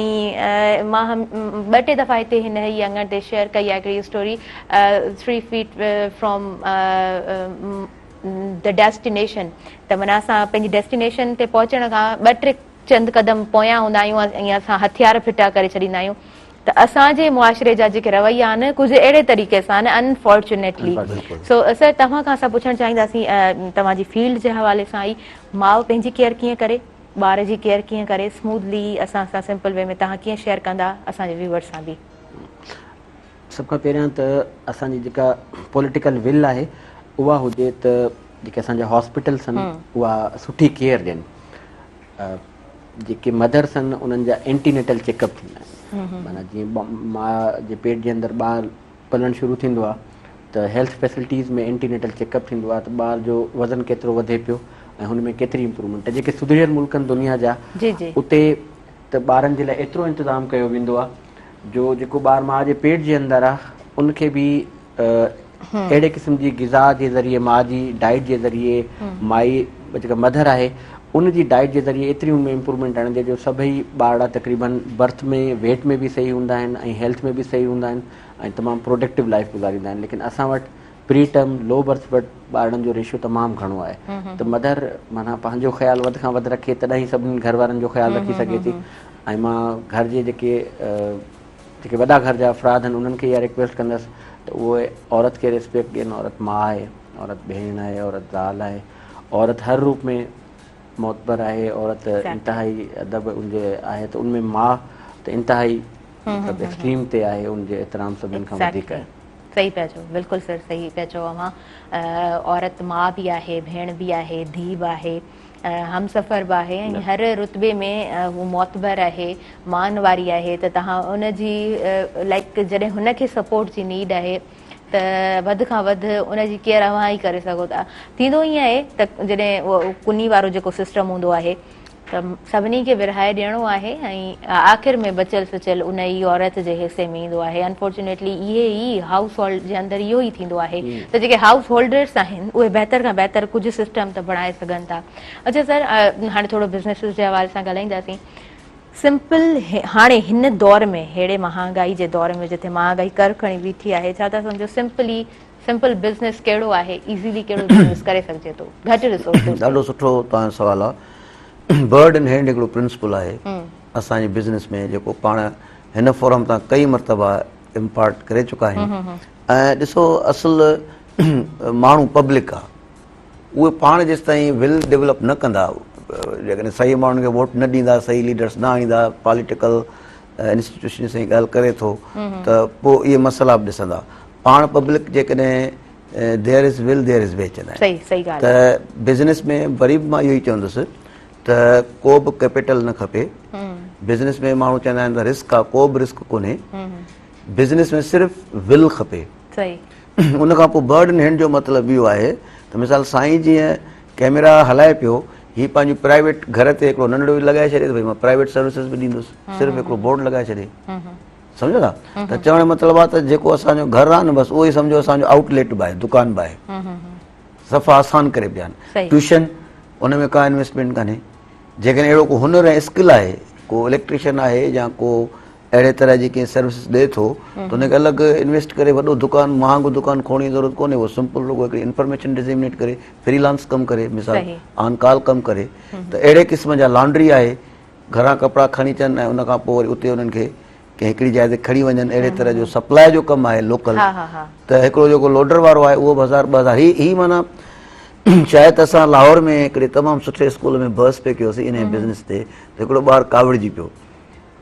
مان ٻه ٽي دفعا هتي هن ئي اڱڻ تي شيئر ڪئي آهي هڪڙي story three feet from the destination ته معنيٰ اسان پنهنجي ڊيسٽينيشن تي پهچڻ کان ٻه ٽي چند قدم پويان هوندا آهيون ۽ اسان هٿيار ڦٽا ڪري ڇڏيندا آهيون ته اسان جي معاشري جا جيڪي رويا آهن ڪجهه اهڙي طريقي سان آهن انفارچونيٽلي سو سر توهان کان اسان پڇڻ چاهينداسين توهان جي فيلڊ جي حوالي سان ئي ماء پنهنجي ڪيئر ڪيئن ڪري ٻار جي ڪيئر ڪيئن ڪري اسموٿلي اسان سان سمپل وي ۾ توهان ڪيئن شيئر ڪندا اسان جي ويورز سان به. سڀ کان پهريان ته اسان جي جيڪا پوليٽيڪل ول آهي اها هجي ته جيڪي اسان جا هاسپيٽلس آهن اها سٺي ڪيئر ڏين جيڪي مدرس آهن انهن جا اينٽي نيٽل چيڪ اپ ٿيندا آهن معنيٰ جيئن ماء جي پيٽ جي اندر ٻار پلڻ شروع ٿيندو آهي ته health facilities ۾ antenatal checkup ٿيندو آهي ته ٻار جو وزن ڪيترو وڌي پيو ۽ هن ۾ ڪيتري امپروومينٽ آهي جيڪي سڌريل ملڪ آهن دنيا جا اتي ته ٻارن جي لاء ايترو انتظام ڪيو ويندو آهي جو جيڪو ٻار ماء جي پيٽ جي اندر آهي ان کي به اهڙي قسم جي غذا جي ذريعي ماء جي ڊائيٽ جي ذريعي مائي جيڪا مڌر آهي ان جي ڊائيٽ جي ذريعي ايتري ان ۾ امپروومينٽ آڻيندي جو سڀئي ٻارڙا تقريبن برٿ ۾ ويٽ ۾ به صحيح هوندا آهن ۽ هيلٿ ۾ به صحيح هوندا آهن ۽ تمام پروڊڪٽو لائف گذاريندا آهن ليڪن اسان وٽ پري ٽرم لو برٿ ويٽ ٻارڙن جو ريشو تمام گهڻو آهي ته مڌر معنيٰ پنهنجو خيال وڌ کان وڌ رکي تڏهن ئي سڀني گهر وارن جو خيال رکي سگهي ٿي ۽ مان گهر جي جيڪي جيڪي وڏا گهر جا افراد آهن انهن کي اها رڪويسٽ ڪندس ته اهي عورت کي ريسپيڪٽ ڏين عورت ماء آهي عورت ڀيڻ آهي عورت زال آهي عورت هر روپ ۾ معتبر آهي عورت انتهائي ادب ان جي آهي ته ان ۾ ماء ته انتهائي مطلب ايڪسٽريم تي آهي ان جي احترام سڀني کان وڌيڪ آهي. صحيح پيا چئو بلڪل سر صحيح پيا چئو اوهان عورت ماء به آهي ڀيڻ به آهي ڌيء به آهي هم سفر به آهي ۽ هر رتبي ۾ هو معتبر آهي مان واري آهي ته توهان ان جي لائڪ جڏهن هن کي سپورٽ جي نيڊ آهي ته وڌ کان وڌ ان جي ڪيئر اوهان ئي ڪري سگهو ٿا ٿيندو ائين آهي ته جڏهن ڪني وارو جيڪو سسٽم هوندو آهي ته سڀني کي ورهائي ڏيڻو آهي ۽ آخر ۾ بچيل سچيل ان ئي عورت جي حصي ۾ ايندو آهي انفارچونيٽلي اهي ئي هائوس هولڊ جي اندر اهو ئي ٿيندو آهي ته جيڪي هائوس هولڊرس آهن اهي بهتر کان بهتر ڪجهه سسٽم ته بڻائي سگهن ٿا اڇا سر هاڻي ٿورو بزنسز جي حوالي سان ڳالهائينداسين سمپل هاڻي هن دور ۾ ههڙي مهانگائي جي دور ۾ جتي مهانگائي ڪر کڻي بيٺي آهي ڇا ٿا سمجهو سمپلي سمپل بزنس ڪهڙو آهي ايزيلي ڪهڙو بزنس ڪري سگهجي ٿو گهٽ ريسورسز تي. ڏاڍو سٺو توهان جو سوال آ برڊ ان هينڊ هڪڙو پرنسپل آهي اسان جي بزنس ۾ جيڪو پاڻ هن فورم تان ڪئي مرتبا امپارٽ ڪري چڪا آهيون ۽ ڏسو اصل ماڻهو پبلڪ آ اهي پاڻ جيستائين ول ڊيولپ نه ڪندا جيڪڏهن صحيح ماڻهن کي ووٽ نه ڏيندا صحيح ليڊرس نه آڻيندا پاليٽيڪل انسٽيٽيوشن سان ڳالهه ڪري ٿو ته پوء اهي مسئلا به ڏسندا. پاڻ پبلڪ جيڪڏهن there is will there is way چوندا آهن ته بزنس ۾ وري به مان اهو ئي چوندس ته ڪو به ڪيپيٽل نه کپي. بزنس ۾ ماڻهو چوندا آهن ته رسڪ آهي، ڪو به رسڪ ڪونهي. بزنس ۾ صرف ول کپي. ان کان پوء برڊ ان هينڊ جو مطلب اهو آهي ته مثال سائين جيئن ڪئميرا هلائي پيو، هي پنهنجو پرائيويٽ گهر تي هڪڙو ننڍڙو لڳائي ڇڏي ته ڀئي مان پرائيويٽ سروسز به ڏيندس، صرف هڪڙو بورڊ لڳائي ڇڏي. سمجهو ٿا ته چوڻ جو مطلب آهي ته جيڪو اسان جو گهر آهي نه بس اهو ئي سمجهو اسان جو آئوٽ ليٽ به آهي، دڪان به آهي. صفا آسان ڪري پيا آهن. ٽيوشن ان ۾ ڪا انويسٽمينٽ ڪانهي. جيڪڏهن اهڙو ڪو هنر ۽ اسڪل آهي، ڪو اليڪٽريشن آهي يا ڪو اهڙي طرح جي ڪنهن سروسز ڏئي ٿو ته ان کي الڳ انويسٽ ڪري وڏو دڪان مهانگو دڪان کولڻ جي ضرورت ڪونهي. اهو سمپل رڳو هڪڙي انفارميشن ڊسيمنيٽ ڪري فري لانس ڪم ڪري، مثال آن ڪال ڪم ڪري ته اهڙي قسم جا لانڊري آهي، گهران ڪپڙا کڻي اچن ۽ ان کان پوء وري اتي انهن کي ڪنهن هڪڙي جاء تي کڻي وڃن، اهڙي طرح جو سپلاء جو ڪم آهي لوڪل. ته هڪڙو جيڪو لوڊر وارو آهي اهو به هزار 2000 هي هي معنيٰ شايد اسان لاهور ۾ هڪڙي تمام سٺي اسڪول ۾ بحث پئي ڪيوسين انهي بزنس تي ته هڪڙو ٻار ڪاوڙجي پيو،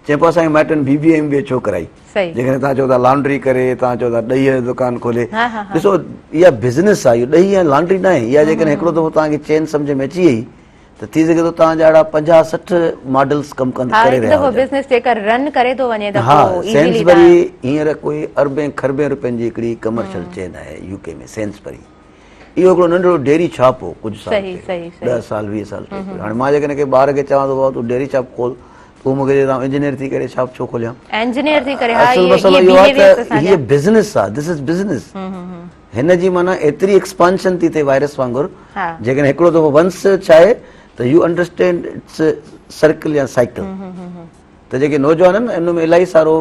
چئي پيو اسان کي مائٽن بي بي ايم بي اي ڇو ڪرائي، جيڪڏهن توهان چئو ٿا لانڊري ڪري، توهان چئو ٿا ڏهي جو دڪان کولي، ڏسو اها بزنس آهي، اهو ڏهي ۽ لانڊري ناهي. اها جيڪڏهن هڪڙو دفعو توهان کي چين سمجهه ۾ اچي وئي ته ٿي سگهي ٿو توهان جا اهڙا 50 60 ماڊلز ڪم ڪري رهيا هجن. هڪ دفعو بزنس جيڪر رن ڪري ٿو وڃي ته پوء ايزيلي سينسبري هينئر ڪوئي اربين کربين روپين جي هڪڙي ڪمرشل چين آهي يو ڪي ۾ سينسبري. اهو هڪڙو ننڍڙو ڊيري ڇاپ هو ڪجهه سال پهريون، 10 سال 20 سال پهريون. هاڻي مان جيڪڏهن ڪنهن ٻار کي چوان ٿو بابا تون ڊيري ڇاپ کول ته هو مون کي چئي ته آئون انجنيئر ٿي ڪري ڇاپ ڇو کوليان؟ انجنيئر ٿي ڪري ها اصل مسئلو اهو آهي ته هيء بزنس آهي، دس از بزنس. هن جي معنيٰ ايتري ايڪسپانشن ٿي ٿئي وائرس وانگر، جيڪڏهن هڪڙو دفعو ونس ڇائي ته يو انڊرسٽينڊ it's circle يا سائيڪل. ته جيڪي نوجوان آهن ان ۾ الاهي سارو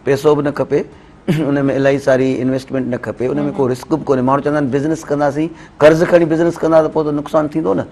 پيسو به نه کپي، ان ۾ الاهي ساري انويسٽمينٽ نه کپي، ان ۾ ڪو رسڪ به ڪونهي. ماڻهو چوندا آهن بزنس ڪنداسين، قرض کڻي بزنس ڪندا ته پوء ته نقصان ٿيندو نه.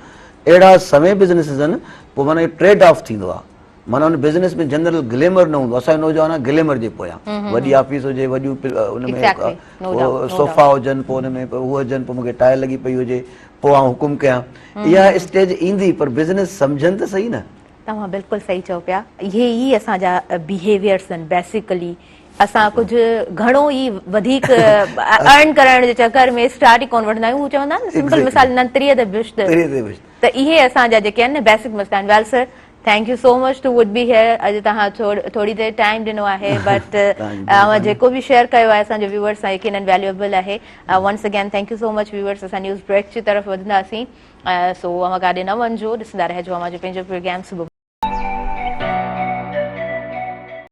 اهڙا سوين بزنسز آهن، پوء معنيٰ اهو ٽريڊ آف ٿيندو آهي. معنيٰ ان بزنس ۾ جنرل گليمر نه هوندو. اسان جو نوجوان آهي گليمر جي پويان، وڏي آفيس هجي، وڏيون ان ۾ صوفا هجن، پوء ان ۾ هو هجن، پوء مون کي ٽائي لڳي پئي هجي، پوء آئون حڪم ڪيان. اها اسٽيج ايندي پر بزنس سمجهن ته صحيح نه. توهان بلڪل صحيح چئو پيا. اهي ئي اسان جا بيهيويئرس آهن بيسيڪلي. اسان ڪجهه گهڻو ئي وڌيڪ ارن ڪرڻ جي چڪر ۾ اسٽارٽ ئي ڪونه وٺندا آهيون. هو چوندا آهن نه سمپل مثال ڏنا تريء تي بهشت. ته اهي اسان جا جيڪي آهن نه بيسڪ مسئلا آهن. Well sir thank you so much to would be here. اڄ توهان ٿوري دير ٽائيم ڏنو آهي بٽ اوهان جيڪو به شيئر ڪيو آهي اسان جي ويورز سان يقينن ويليوبل آهي. Once again thank you so much viewers. اسان نيوز بريڪ جي طرف وڌنداسين. سو اوهان ڪاڏي نه وڃجو، ڏسندا رهجو اوهان جو پنهنجو پروگرام صبح.